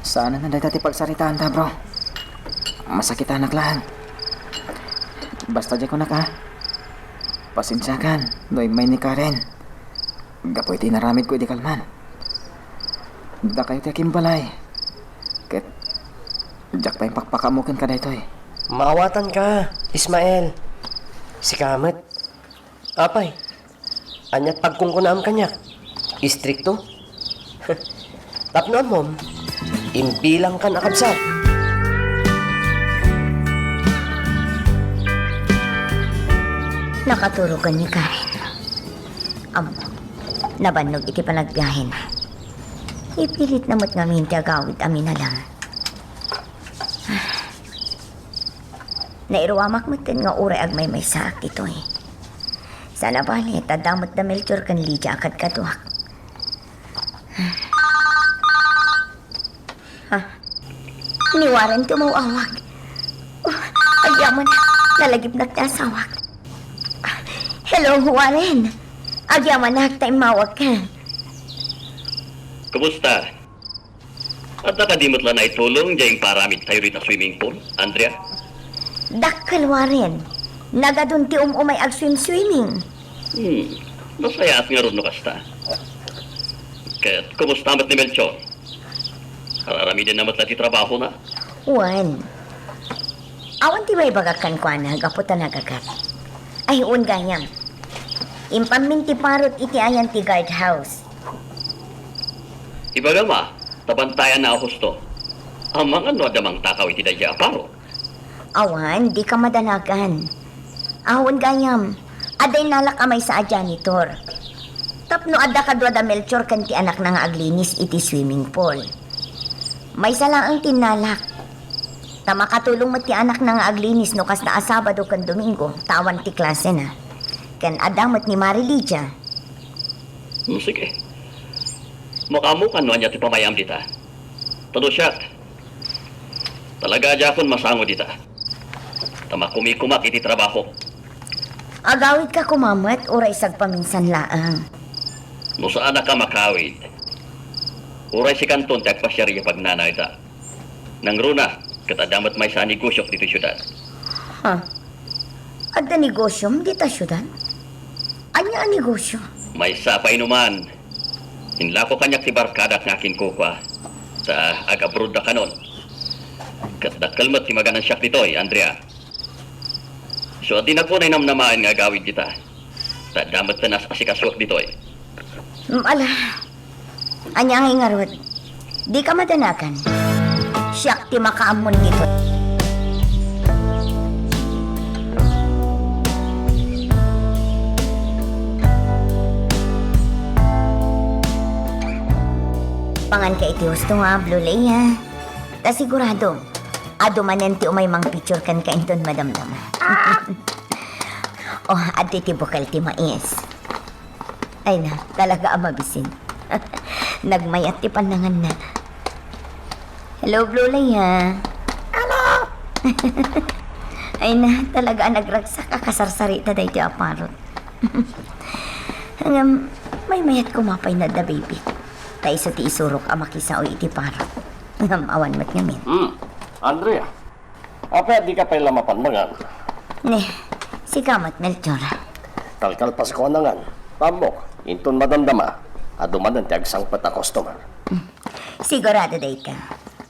saanen a dayta ti pagsaritaanta, bro. Masakitanak laeng. Basta diay kunak, a. Pasensiakan no immay ni Karen. Gapu iti inaramidko idi kalman. Dakayo ti akimbalay. Ket diak pay pakpakaammo kenka daytoy. Maawatanka, Ismael. Sika met. Apay, ania't pagkunkunaam kaniak? Istrikto? Tapno ammom, imbilangkan a kabsat. Nakaturoken ni Karen. Ammok, nabannog iti panagbiahena. Ipilitna met ngamin ti agawid a minalem. Nairuamak metten nga uray agmaymaysaak ditoy. Saan a bale, ta adda met da Melchor ken Lydia a kadkaduak. Ni Warren ti umaw-awag. Oh, agyamanak, nalagipnak ti asawak. Hello, Warren. Agyamanak ta immawagka. Kumusta? Adda kadi met la naitulong diay imparamidtayo dita swimming pool, Andrea? Dakkel, Warren. Nagadun ti um-umay agswim-swimming. Hmm. Nasayaat ngarud no kasta. Ket kumusta met ni Melchor? Ar-aramidenna met la ti trabahona? Wen. Awan ti maibagak kenkuana gapu ta nagagat. Ay, wen gayam. Impammin ti parot iti ayan ti guardhouse. Ibagam a, ta bantayanna a husto. Amangan no adda mangtakaw iti daydiay a parot. Awan, dika madanagan. Awan gayam, adda innalak a maysa a janitor. Tapno adda kadua da Melchor ken ti anakna nga aglinis iti swimming pool. Maysa laeng ti innalak. Ta makatulong met ti anakna nga aglinis no kasta a Sabado ken Domingo, ta awan ti klasena. Ken adda met ni Mari Lydia. Hmm, sige. Makaammokan no ania ti pamayam dita. Ta no siak, talaga a diakon masango dita. Ta makumikumak iti trabaho. Agawidka koma met, uray sagpaminsan laeng. No saanak a makawid, uray sikanton ti agpasiar iti pagnanayda. Nangruna, ket adda met maysa a negosiok ditoy siudad. Ha? Adda negosiom dita siudad? Ania a negosio? Maysa a painuman. Inlako kaniak ti barkadak nga akinkukua, ta ag-abroad-da kanon. Ket dakkel met ti maganansiak ditoy, Andrea. So, adda koma inamnamaen nga agawid dita. Ta adda met ti naas-asikasuak ditoy. Mm, ala. Ania ngay ngarud? Dika madanagan. Siak ti makaammon ditoy. Panganka iti husto nga, Blue Leia. Ta sigurado, adu manen ti umay mangpicture kenka inton madamdama. Oh, adtoy ti bukel ti mais. Ay na, talaga a mabisin. Nagmayat ti pannanganna. Hello, Blue Leia. Hello! Ay na, talaga a nagragsak a kasarsarita daytoy a parot. Ngem, maymayat koma pay nadda, baby. Ta isu ti isurok a makisao iti parot. Ngem, awan met ngamin. Hmm. Andrea, apay a dika pay la mapan mangan? Ni, sika met, Melchor. Kalkalpasko a nangan. Ammok, inton madamdama, adu manen ti agsangpet a customer. Hmm. Sigurado dayta.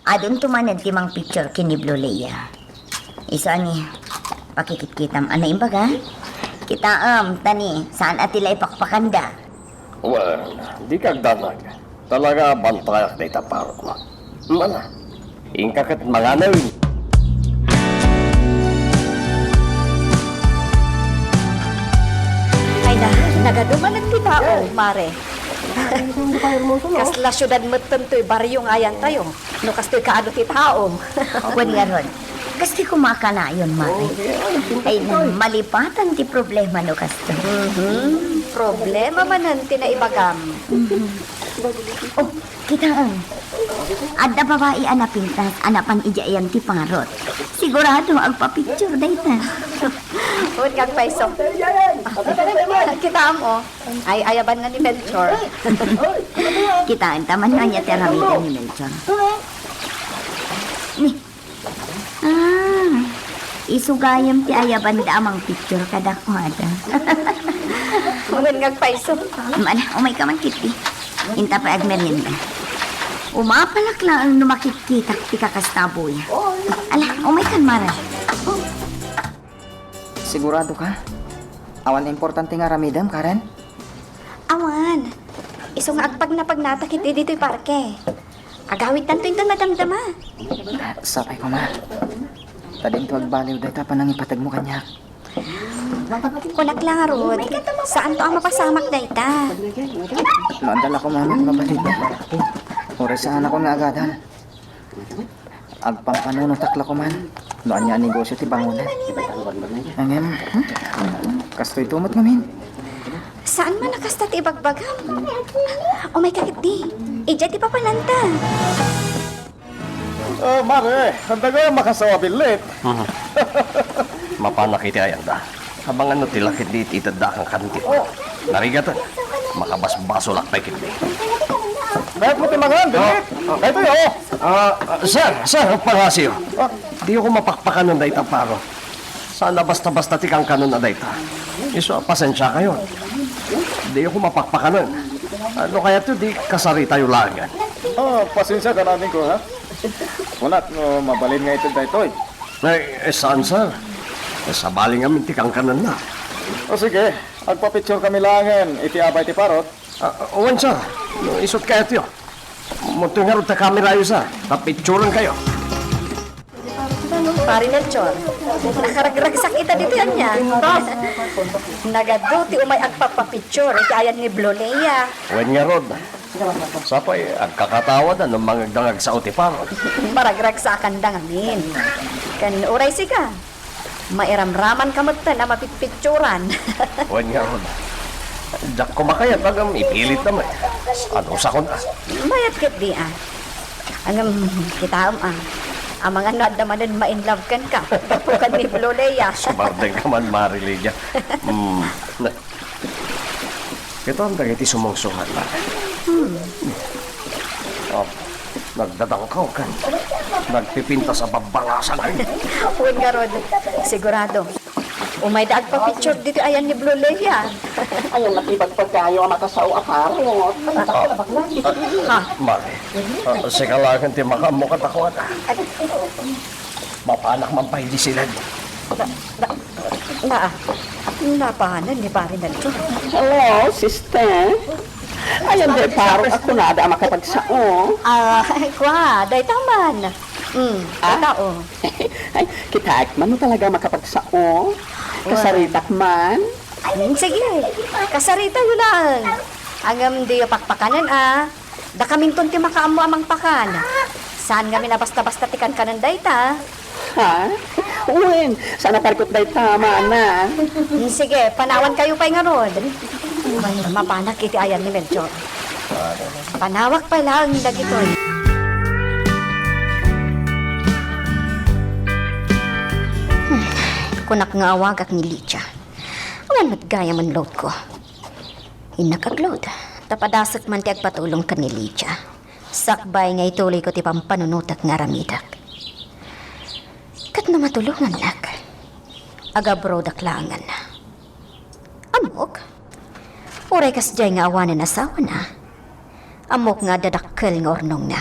Adunto manen ti mangpicture ken ni Blue Leia. Isu a ni, pakikitkitam a naimbag, a? Kitaem, ta ni, saan a ti la ipakpakanda. Wen, dika agdanag. Talaga a bantayak dayta parotmo. Mala, inka ket manganem. Ay na, nagadu manen ti tao, Mare. Kasla siudad metten toy barrio nga ayantayo. No kastoy kaadu ti tao. Wen ngarud, kastoy koma a kanayon, Mare. Ay, malipatan ti problema no kastoy. Mhm. Problema manen ti naibagam. Mhm. Oh, kitaem. Adda babai a napintas a napan idiay ayan ti parot. Sigurado, agpa-picture dayta. Wen, agpayso. Kitaem, oh. Ay, ayabanna ni Melchor. Kitaenta man no ania ti aramiden ni Melchor. Ni, ah, isu gayam ti ayabanda a mangpicture kadakuada. Wen nga agpayso. Mala, umayka man ketdi. Inta pay agmerienda. Umapalak laeng no makitkitak ti kakasta a buya. Ala, umaykan, Mare. Sigurado ka? Awan importante nga aramidem, Karen? Awan. Isu nga agpagnapagnatak iti ditoy parke. Agawidtanto inton madamdama. Ah, sapay koma. Ta dinto agbaliw dayta panangipategmo kaniak. Kunak la ngarud, saanto a mapasamak dayta. No adda la koma met mabalin. Uray saanakon nga agadal. Agpampanunotak la koman no ania a negosio ti bangonan. Ngem, hmm? Kastoyto met ngamin. Saan man a kasta ti ibagbagam. Umayka ketdi. Idiay ti papananta. Ah, Mare, anda nga makasawa billit? Mhm. Mapanak iti ayanda. Abangan no ti lakit di itedda kan kanti. Oh. Narigat, makabasbasolak pay ketdi. Kayatmo ti mangan, billit? Oh, oh. Daytoy, oh. Ah, ah, sir, sir, pangasiyo. Ah. Diyo ko mapakpakanen dayta paro. Saan a basta-basta ti kankanen a dayta. Isu a pasensiakayo. Diyo ko mapakpakanen. No kayatyo, di kasaritayo laengen. Oh, pasensiakan, adingko, ha? Kunak no mabalin nga ited daytoy. Ay, eh, saan, sir? Eh, sabali ngamin ti kankanenna. O sige, agpa-picture kami laengen iti abay ti parot. Ah, wen, sir. No isut kayatyo. Muntoy ngarud ta kamerayo, sir. Ta picturenkayo. Pari Melchor, nakaragragsak ita ditoy ania. Nagadu ti umay agpapapicture iti ayan ni Blue Leia. Wen ngarud. Sapay, agkakatawa da no mangagdangagsao ti paro. Maragragsakanda ngamin. Ken uray sika, mairamramanka metten a mapitpitsuran. Wen ngarud. Diak ko makayat, agam ipilit na met. Ano sakon, ah? Mayat ketdi, ah. Ngem, kitaem, ah. Amangan no adda manen ma-in love kenka. Gapu ken ni Blue Leia. Sumardengka man, Mari Leia. Hmm. Na-, kitaem dagiti sumungsungan, Mari. Hmm. Oh, nagdadangkaw ken nagpipintas a babbangasan. Wen ngarud, sigurado. Umayda agpa-picture ditoy ayan ni Blue Leia. Ayan, nakipagpagkayo a makasao a parot. Ah, ah, Mari, ah, sika laeng ti makaammo kadakuada. Mapanak man pay idi silad. Na, na, na, napanan ni Pari Melchor. Hello, sister. Ayan, di paro a kunada a makapagsao. Ah, kua, dayta man. Mm, ah? Dayta, oh. Ay, kitaek man no talaga makapagsao. Kasaritak man. Mm, sige, kasaritayo laeng. Ngem diyo pakpakanen, ah. Dakaminton ti makaammo a mangpakan. Saan ngamin a basta-basta ti kankanen dayta. Ha? Wen, saan a parikut dayta, mana. Mm, sige, panawankayo pay ngarud. Mapanak iti ayan ni Melchor. Panawak pay laeng dagitoy. Kunak nga awagak ni Lydia. Wen met gayam a loadko. Innak agload, ta padasek man ti agpatulong ken ni Lydia. Sakbay nga ituloyko ti pampanunotek nga aramidek. Ket no matulongannak, agabroadak laengen. Ammok? Uray kasdiay nga awanen asawana, ammok nga adda dakkel nga urnongna,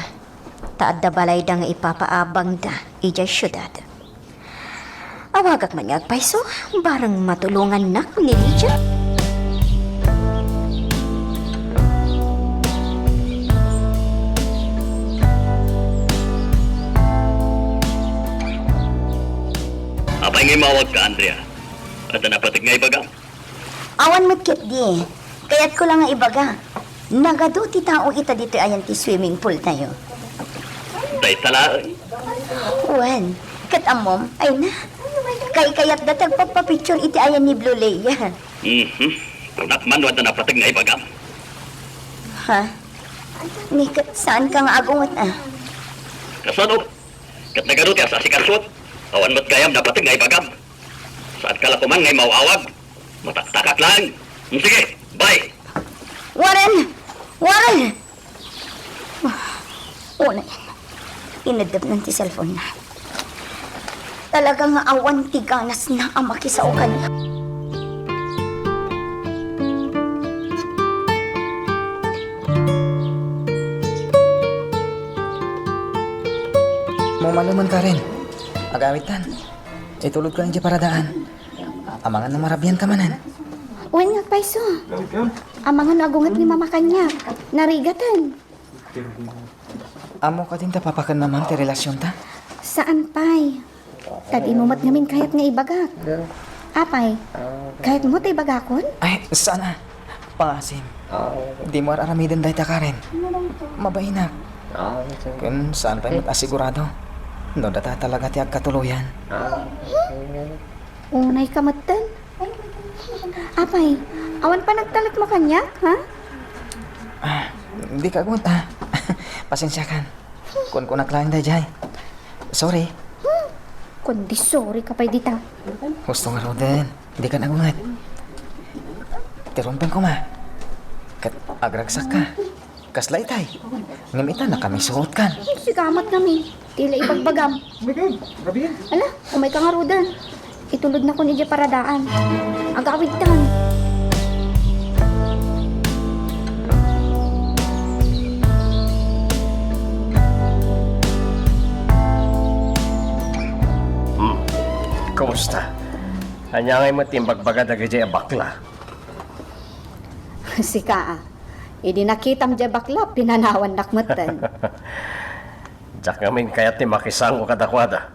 ta adda balayda nga ipapaabangda idiay siudad. Awagak man nga agpayso, bareng matulongannak ni Lydia. Apay nga imawagka, Andrea? Adda napateg nga ibagam? Awan met ketdi. Kayatko la nga ibaga. Nagadu ti tao ita ditoy ayan ti swimming pool tayo. Dayta laeng. Wen, ket ammom, ay na. Kaykayatda ti agpapapicture iti ayan ni Blue Leia. Mhm. Kunak man no adda napateg nga ibagam. Ha? Ni ket saanka nga agunget, ah? Kasano? Ket nagadu ti asasikasot? Awan met gayam napateg nga ibagam. Saanka la koman nga imawawag? Mataktakak laeng. Mm, sige, bye. Warren! Warren! Unay, ineddepnan ti cellphone na. Talaga nga awan ti ganasna a makisao kaniak. Maumaluman, Karen. Agawitan. Itulodko lang di paradaan. Amangan no marabian ka manen. Wen nga agpayso. Amangan no agunget ni Mama kaniak. Narigaten. Ammo kadin ta papaken mamam ti relasionta? Saan pay. Ta dimo met ngamin kayat nga ibagak. Apay, kayatmo ta ibagakon? Ay, saan a. Pangasim. Dimo ar-aramiden dayta, Karen. Mabainak. Ken saan pay met a sigurado no data talaga ti agkatuloyan. Unay ka metten. Apay, awan panagtalekmo kaniak, ha? Ah, di ka agunget, ah. Pasensiakan. Kunkunak laeng daydiay. Sorry. Kundi sorry ka pay dita. Husto ngaruden, dikan agmat. Ti rumbeng koma. Ket agragsakka. Kasla itay. Ngem ita, nakamisuotkan. Sigamat kami. Tila ibagbagam. Ala, umayka ngaruden. Itulodnakon idiay paradaan. Agawidtan. Hmm. Kumusta? Ania ngay met ti imbagbaga dagiti a bakla? Sika, a. Idi nakitam diay bakla, pinanawannak metten. Diak ngamin kayat ti makisango kadakuada.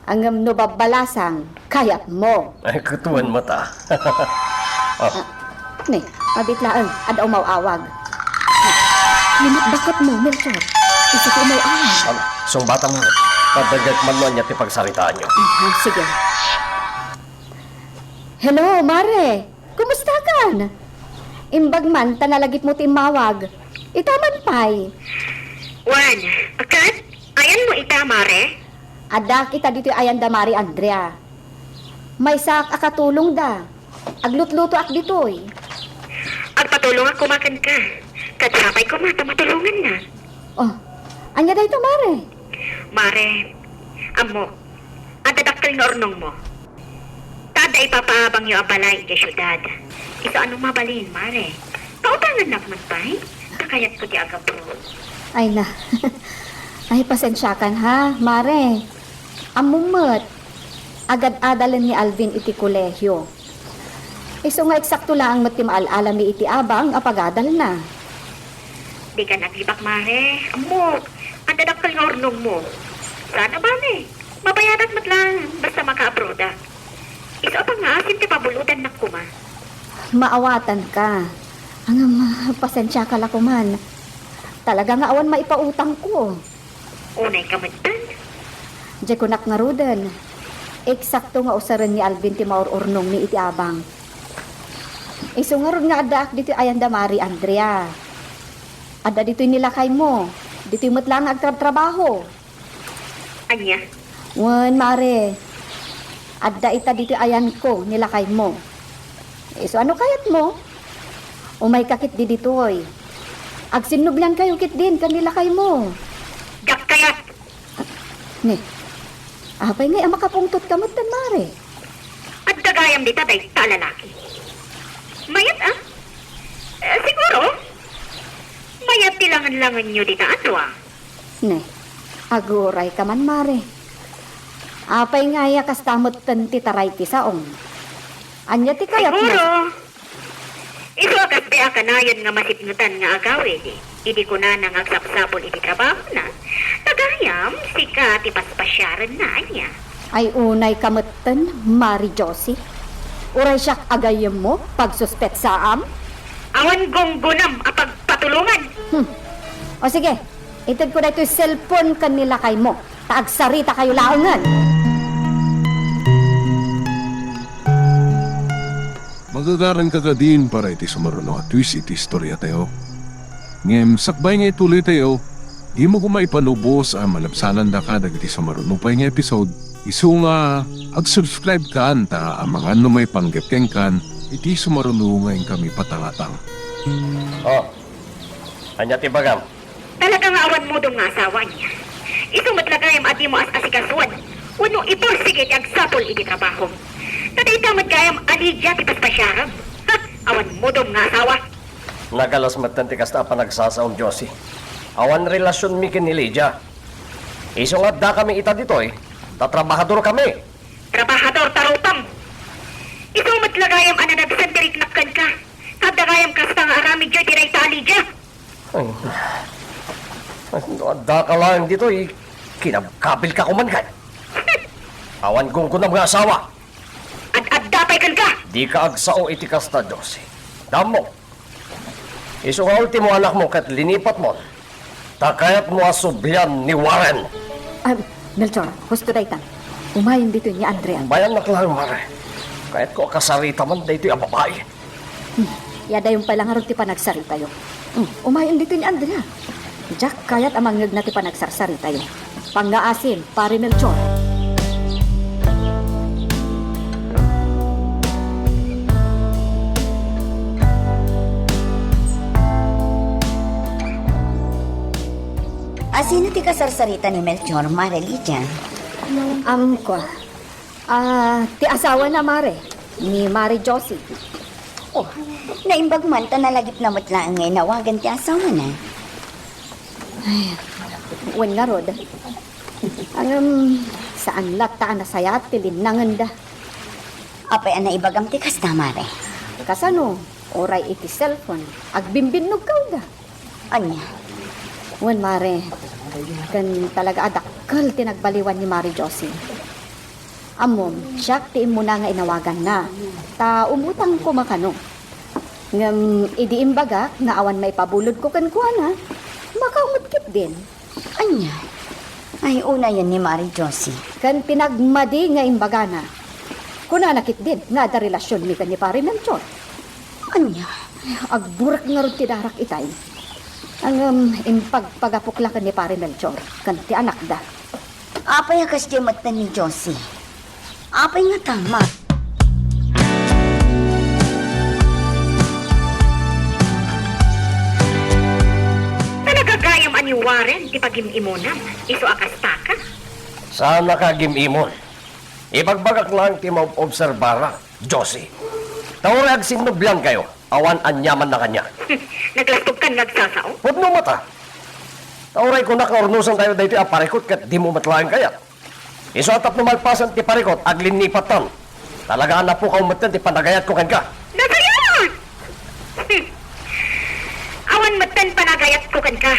Ngem no babbalasang, kayatmo. Ay, kutuan met, a. Ah, ne, mabit laeng, adda umaw-awag. Limat baketmo, Melchor. Isu ti umaw-awag. Ano? Sungbatan mo. Padagek man no ania ti pagsaritaanyo. Ah, sige. Hello, Mare. Kumustakan? Imbag man ta nalagipmo ti immawag. Ita man pay. Wen, ket ayanmo ita, Mare? Addaak ita ditoy ayan da Mare Andrea. Maysaak a katulongda. Aglutlutoak ditoy. Agpatulongak koma kenka. Ket sapay koma ta matulongannak. Oh, ania dayta, Mare? Mare, ammok, adda dakkel nga urnongmo. Ta adda ipapaabangyo a balay idiay siudad. Isu a no mabalin, Mare, pautangannak met pay, ta kayatko ti agabroad. Ay na. Ay, pasensiakan ha, Mare. Ammom met, agad-adalen ni Alvin iti kolehio. Isu nga eksakto laeng met ti maal-alami iti abang a pagadalna. Dikan aglibak, Mare. Ammok, adda dakkel nga urnongmo. Saan a bale, mabayadak met laeng basta makaabroadak. Isu a pangngaasim ti pabulodannak koma. Maawatanka. Ngem, pasensiaka la koman. Talaga nga awan maipautangko. Unayka metten? Diay kunak ngaruden, eksakto nga usaren ni Alvin ti maur-urnongmi iti abang. Isu ngarud nga addaak ditoy ayan da Mare Andrea. Adda ditoy ni lakaymo, ditoy met la nga agtrabtrabaho. Ania? Wen, Mare. Adda ita ditoy ayanko ni lakaymo. Isu a no kayatmo, umayka ketdi ditoy. Agsinnubliankayo ketdin ken ni lakaymo. Diak kayat. Ne. Apay ngay a makapungtotka metten, Mare? Adda gayam dita dayta a lalaki. Mayat, a? Eh, siguro, mayat ti langenlangenyo dita a dua. Ne, agurayka man, Mare. Apay ngay a kasta metten ti taray ti saom? Ania ti kayatmo? Siguro, isu a kasdi a kanayon nga masipngetan nga agawid, idi kunana nga agsapsapul iti trabahona, ta gayam, sika ti paspasiarenna, ania? Ay, unayka metten, Mare Josie. Uray siak a gayyemmo, pagsuspetsaam? Awan gunggonam a pagpatulongan. Hmm. O sige, itedko daytoy cellphone ken ni lakaymo, ta agsaritakayo laengen. Magagaranka kadin para iti sumaruno a twist iti istoriatayo. Ngem sakbay nga ituloytayo, dimo koma ipalubos a malabsanandaka dagiti sumaruno pay nga episode, isu nga ag-subscribe kan ta amangan no maipanggep kenkan iti sumaruno nga inkami patangatang. Oh, ania ti bagam? Talaga nga awan modom nga asawa, ania? Isu met la gayam a dimo as-asikasuan wenno ipursigi ti agsapul iti trabahom. Ta dayta met gayam a Lydia ti paspasiarem. Ha! Awan modom nga asawa. Nagalas metten ti kasta a panagsasaom, Josie. Awan relasionmi ken ni Lydia. Isu nga addakami ita ditoy, ta trabahadorkami. Trabahador ta rupam. Isu met la gayam a nanagsen ti riknak kenka. Adda gayam kasta nga aramidyo iti dayta a Lydia. Ay, ay, no addaka laeng ditoy, kinabkabilka koman kay. Awan gunggonam nga asawa. Ad-adda pay kenka. Dika agsao iti kasta, Josie. Dammo. Isu nga ultimo anakmo ket linipatmon, ta kayatmo a sublian ni Warren. Ah, Melchor, husto daytan. Umayen ditoy ni Andrea. Bayannak laeng, Mare. Kayatko a kasarita man daytoy a babai. Hmm, iyadayon pay la ngarud ti panagsaritayo. Hmm, umayen ditoy ni Andrea. Diak kayat a mangngegna ti panagsarsaritayo. Pangngaasim, Pare Melchor. Asino ti kasarsarita ni Melchor, Mare Lydia? Amko. Ah, ti asawana, Mare, ni Mare Josie. Oh, naimbag man ta nalagipna met laeng nga inawagan ti asawana. Ay, wen ngarud. Ngem, saan latta a nasayaat ti linnangenda. Apay a naibagam ti kasta, Mare? Kasano? Uray iti cellphone, agbimbinnogkawda. Ania? Wen, Mare, ken talaga a dakkel ti nagbaliwan ni Mare Josie. Ammom, siak ti immuna nga inawaganna, ta umutang koma kano. Ngem idi imbagak nga awan maipabulodko kenkuana, makaw met ketdin. Ania? Ay, unayen ni Mare Josie. Ken ti nagmadi nga imbagana, kunana ketdin nga adda relasionmi ken ni Pare Melchor. Ania? Agburek ngarud ti darak itay. Ngem impagpagapok la ken ni Pare Melchor ken ti anakda. Apay a kasdiay metten ni Josie? Apay ngata, Mare? Talaga gayam a ni Warren ti pagim-imonam, isu a kastaka? Saannaka agim-imon. Ibagbagak laeng ti maob-obserbarak, Josie. Ta uray agsinnubliankayo, awan aniamanna kaniak. Naglastogkan nga agsasao? Pudno met a. Ta uray kunak nga urnosantayo daytoy a parikut ket dimo met laeng kayat. Isu a tapno malpasen ti parikut, aglinnipattan. Talaga a napukaw metten ti panagayatko kenka. Nasayaat! Hmm. Awan metten panagayatko kenka.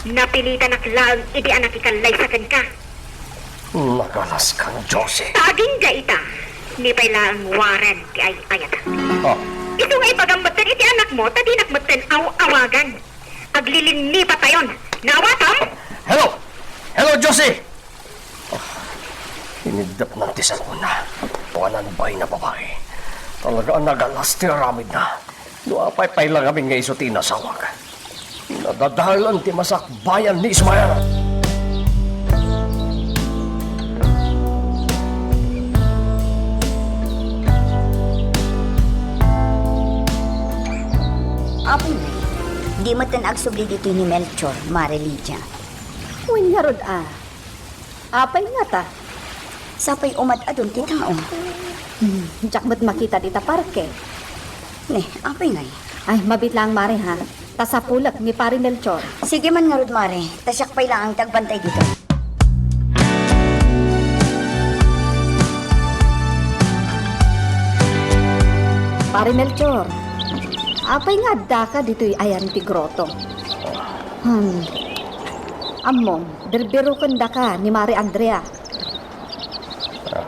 Napilitanak laeng idi a nakikalaysa kenka. Nagalaskan, Josie. Ta agingga ita, ni pay laeng Warren ti ay-ayatak. Oh. Isu nga ibagam metten iti anakmo, ta dinak metten aw-awagan. Aglilinnipattayon. Naawatam? Hello! Hello, Josie! Ah, iniddepnan ti cellphone-na. Awanan bain a babai. Talaga a nagalas ti aramidna. No apay pay la ngamin nga isu ti inasawak. Nadadaelan ti masakbayan ni Ismael. Apo, di metten agsubli ditoy ni Melchor, Mare Lydia. Wen ngarud a. Apay ngata? Sapay umad-adon ti tao. Hmm, diak met makita dita parke. Ne, apay ngay? Ay, mabiit laeng, Mare, ha? Ta sapulek ni Pare Melchor. Sige man ngarud, Mare. Ta siak pay laeng ti agbantay dito. Pare Melchor, apay nga addaka ditoy ayan ti groto? Hmm. Ammom, birbirokendaka ni Mare Andrea. Ah.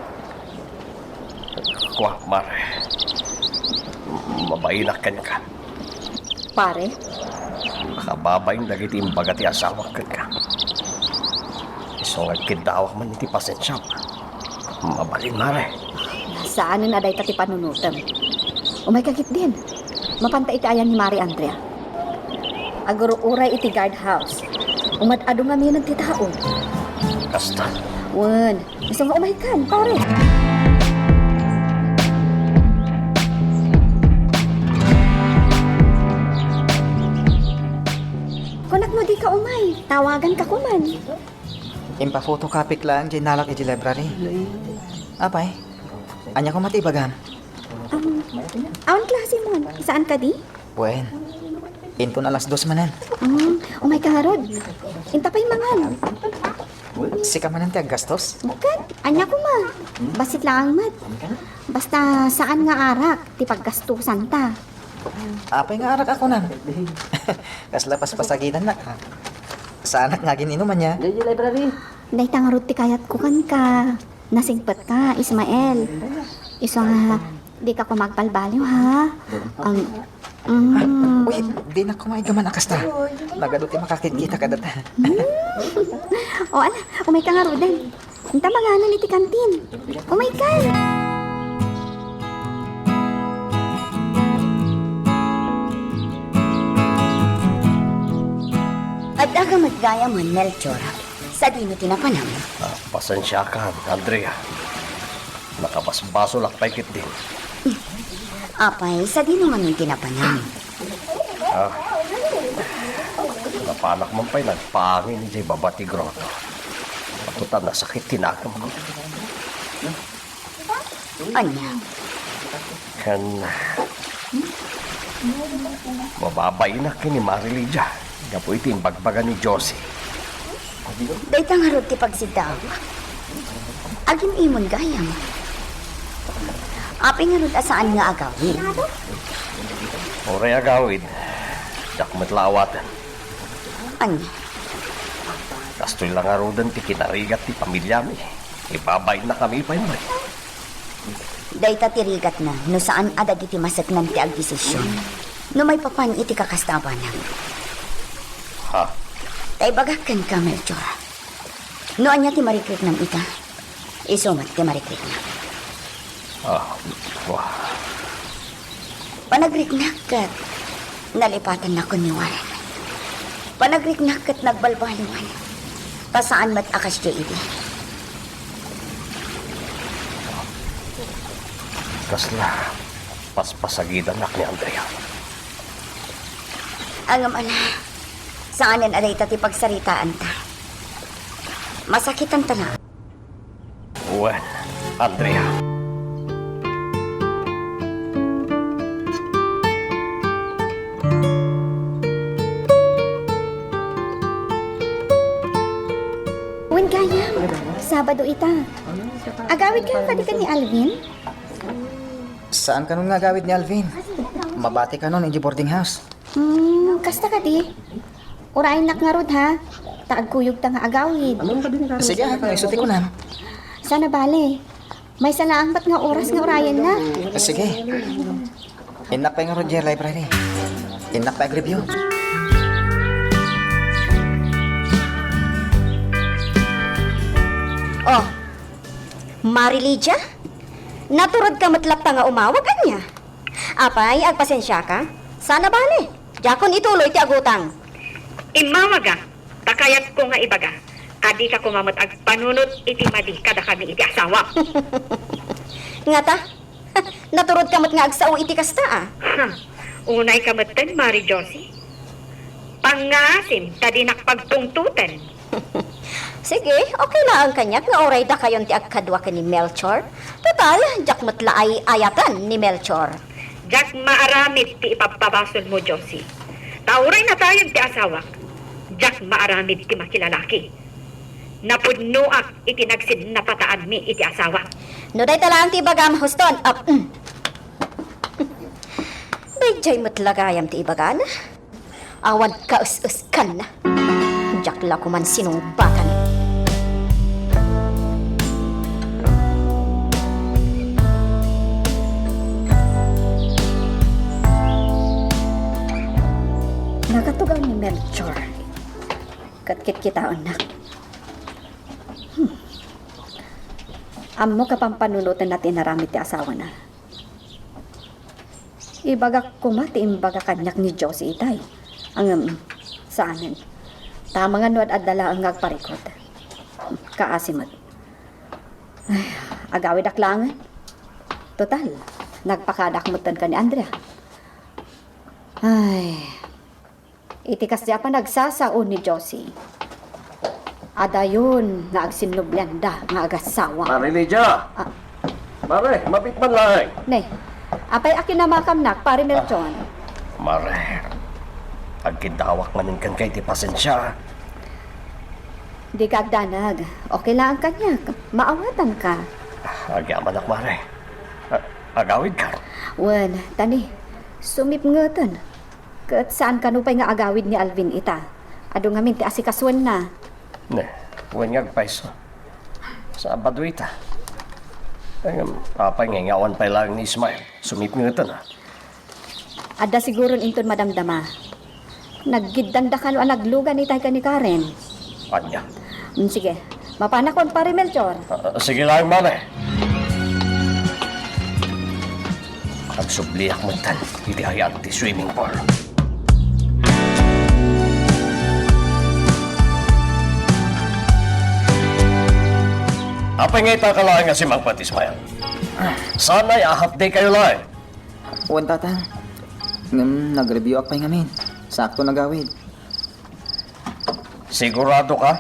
Kua, Mare. Mabainak kenka. Pare? Makababain dagiti imbaga ti asawak kenka. Isu nga agkiddawak man iti pasensiam. Mabalin, Mare. Saanen a dayta ti panunotem. Umayka ketdin. Mapanta iti ayan ni Mare Andrea. Agur-uray iti guardhouse. Umad-adu ngaminen ti tao. Kasta? Wen, isu nga umaykan, pare. Kunak no dika umay, tawaganka koman. Impaphotocopyk laeng diay nalak iti library. Apay, ania koma ti ibagam? Um, awan klasemon. Saan kadi? Wen, inton alas dos manen. Mm, umayka ngarud. Inta pay mangan. Sika manen ti aggastos? Ket, ania koma? Bassit laeng met. Basta saan nga arak ti paggastusanta. Apay nga arak a kunam? Kasla paspasagidannak, ha? Saanak nga agin-inum ania? Diay library. Dayta ngarud ti kayatko kenka. Nasingpetka, Ismael. Isu nga, dika koma agbalbaliw, ha? Um, mm. Uy, dinak koma iggaman a kasta. Nagadu ti makakitkita kadata. Mm. O, ala, umayka ngaruden. Inta manganen iti kantin. Umayka. Adda met gayamen, Melchor. Sadino ti napanam? Ah, pasensiakan, Andrea. Nakabasbasolak pay ketdin. Apay, sadino ngamin ti napanam? Ah, napanak man pay nagpaangin idiay baba ti grotto. Apo ta nasakit ti nakemko. Ania? Ken mababainak ken ni Mari Lydia gapu iti imbagbaga ni Josie. Dayta ngarud ti pagsiddaawak. Agim-imon gayam. Apay ngarud a saan nga agawid? Uray agawid, diak met la awaten. Ania? Kastoy la ngaruden ti kinarigat ti pamiliami. Ibabainnakami pay met. Dayta ti rigatna no saan a dagiti maseknan ti agdesision no maipapan iti kakasta a banag. Ha? Ta ibagak kenka, Melchor. No ania ti marikriknam ita, isu met ti marikriknak. Ah, wa. Panagriknak ket nalipatannakon ni Juan. Panagriknak ket nagbalbaliwan. Ta saan met a kasdiay idi. Kasla paspasagidanak ni Andrea. Ngem ala, saanen a dayta ti pagsaritaanta. Masakitanta la. Wen, Andrea. Wen gayam, Sabado ita. Agawidka kadi ken ni Alvin? Saan kanon nga agawid ni Alvin? Mabati kanon idiay boarding house. Hmm, kasta kadi. Urayennak ngarud, ha? Ta agkuyogta nga agawid. Sige, ha? No isu ti kunam. Saan a bale. Maysa laeng met nga oras nga urayenna. Sige. Innak pay ngarud idiay library. Innak pay agreview. Oh, Mari Lydia? Naturodka met latta nga umawag, ania? Apay, agpasensiaka? Saan a bale. Diakon ituloy ti agutang. Immawagak, ta kayatko nga ibaga, a dika koma met agpanunot iti madi kadakami iti asawak. Ngata? Naturodka met nga agsao iti kasta, a? Ha, unayka metten, Mari Josie. Pangngaasim ta dinak pagtungtoten. Sige, okay laeng kaniak nga uray dakayon ti agkadua ken ni Melchor. Total, diak met la ay-ayaten ni Melchor. Diak maaramid ti ipabpabasol mo, Josie. Ta uray natayen ti asawak, diak maaramid ti makilalaki. Napudnoak iti nagsinnapataanmi iti asawak. No dayta laeng ti ibagam, Houston, ap-, mm. Daydiay met la gayam ti ibagana. Awan kaes-eskanna. Diak la koman sinungbatan. Nakatugaw ni Melchor. Ket kitkitaennak. Hmm. Ammok a pampanunotenna ti inaramid ti asawana. Ibagak koma ti imbaga kaniak ni Josie itay. Ngem, saanen. Ta amangan no ad-adda laeng nga agparikut. Kaasi met. Ay, agawidak laengen. Total, nagpakadak metten ken ni Andrea. Ay, iti kasdi a panagsasao ni Josie, adayon nga agsinnublianda nga agassawa. Mare Lydia! Ah. Mare, mabit man laeng. Ne, apay a kinamakamnak, Pare Melchor? Ah, Mare, agkiddawak manen kenka iti pasensia. Dika agdanag. Okay laeng kaniak. Maawatanka. Agyamanak, Mare. A-, agawidka? Wen, tani, sumipngeten. Ket saan kano pay nga agawid ni Alvin ita. Adu ngamin ti asikasoenna. Ne, wen nga agpayso. Sabado ita. Ngem, apay nga ingawan pay laeng ni Ismael? Sumipngeten, a. Adda siguron inton madamdama. Naggiddanda kano a naglugan itay ken ni Karen. Ania? Mm, sige. Mapanakon, Pare Melchor. Ah, sige laeng, Mare. Agsubliak metten iti ayat ti swimming pool. Apay nga ita ka laeng a simangpet, Ismael? Saan a half day kayo laeng? Wen, Tatang. Ngem nag-review ak pay ngamin. Sakto nagawid. Sigurado ka?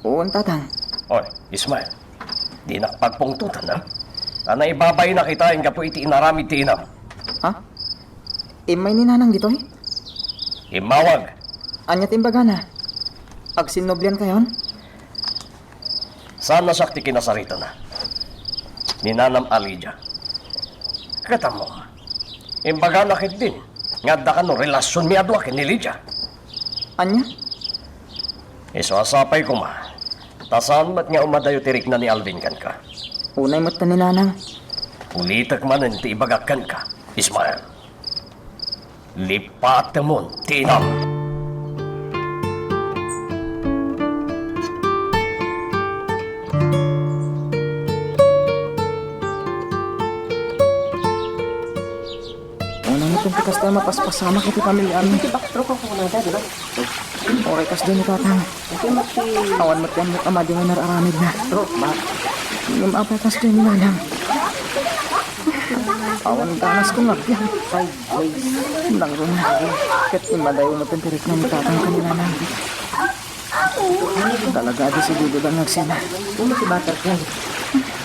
Wen, Tatang. Oy, Ismael, dinak pagpungtotan, ha? Ta naibabainak ita gapu iti inaramid ti inam. Ha? Immay ni Nanang ditoy? Immawag. Ania ti imbagana? Agsinnublian kayon? Saan a siak ti kinasaritana ni Nanam a Lydia. Ket ammom, imbagana ketdin nga adda kano relasionmi a dua ken ni Lydia. Ania? Isu a sapay koma, ta saan met nga umadayo ti rikna ni Alvin kenka. Unay met ta ni Nanang. Ulitek manen ti ibagak kenka, Ismael. Lipatemon ti inam. Unay met ti kasta a mapaspasamak iti pamiliami. Iti backtrack ako na, di ba? Uray kasdi ni Tatang. Iti mati. Awan met ti ammok a madi nga inararamidna. True, ma. Ngem apay kasdi ni Nanang? Awan ganas ko nga agyan. Five days. Nangruna. Ket immadayo met ti rikna ni Tatang ken ni Nanang. Talaga a desidido nga agsina. Uno ti butterfly.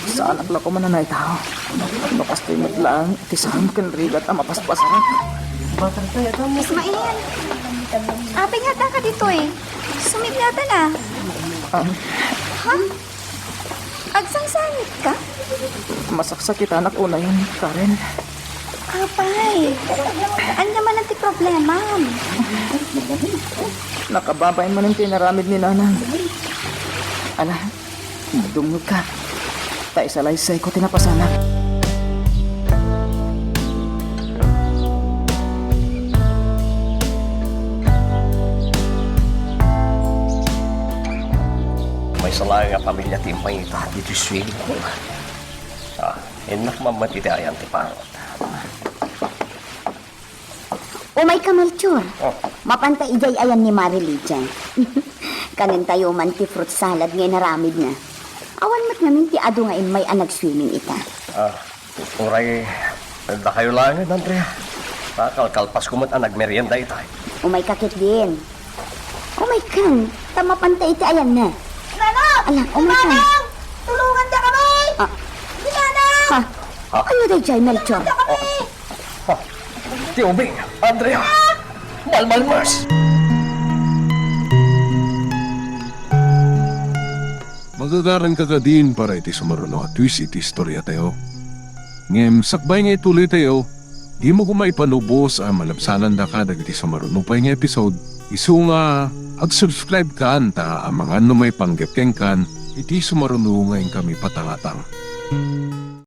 Saanak la koma a naitao. No kastoy met laeng iti saan ken rigat a mapaspasarak. Butterfly, ito mo. Ismael! Apay nga adda ka ditoy? Sumipngatan a. Ah. Ha? Agsangsangitka? Masaksakitanak unayen, Karen. Apay, ania manen ti problemam? Nakababain manen ti inaramid ni Nanang. Ala, dumngegka. Ta isalaysayko ti napasamak. Maysa laeng a pamilia ti immay ita ditoy swimming pool. Ah, innak mamati ti ayan ti parot. Umayka, Melchor. Oh. Mapanta idiay ayan ni Mari Lydia. Kanentayo man ti fruit salad nga inaramidna. Awan met ngamin ti adu nga immay a nagswimming ita. Ah, uray, dakayo laengen, Andrea. Ta kalkalpasko met a nagmerienda itay. Umayka ketdin. Umaykan, ta mapanta iti ayanna. Nanang! Ala, umaykan. Nanang! Tulongandakami! Ah. Nanang! Ha? Ah. Ania daydiay, Melchor? Tulongandakami! Ha? Ti ubing, Andrea! Malmalmes! Magagaranka kadin para iti sumaruno a twist iti istoriatayo. Ngem sakbay nga ituloytayo, dimo koma ipanubos a malabsanandaka dagiti sumaruno pay nga episode, isu nga ag-subscribe kan ta amangan no maipanggep kenkan iti sumaruno nga inkami patangatang.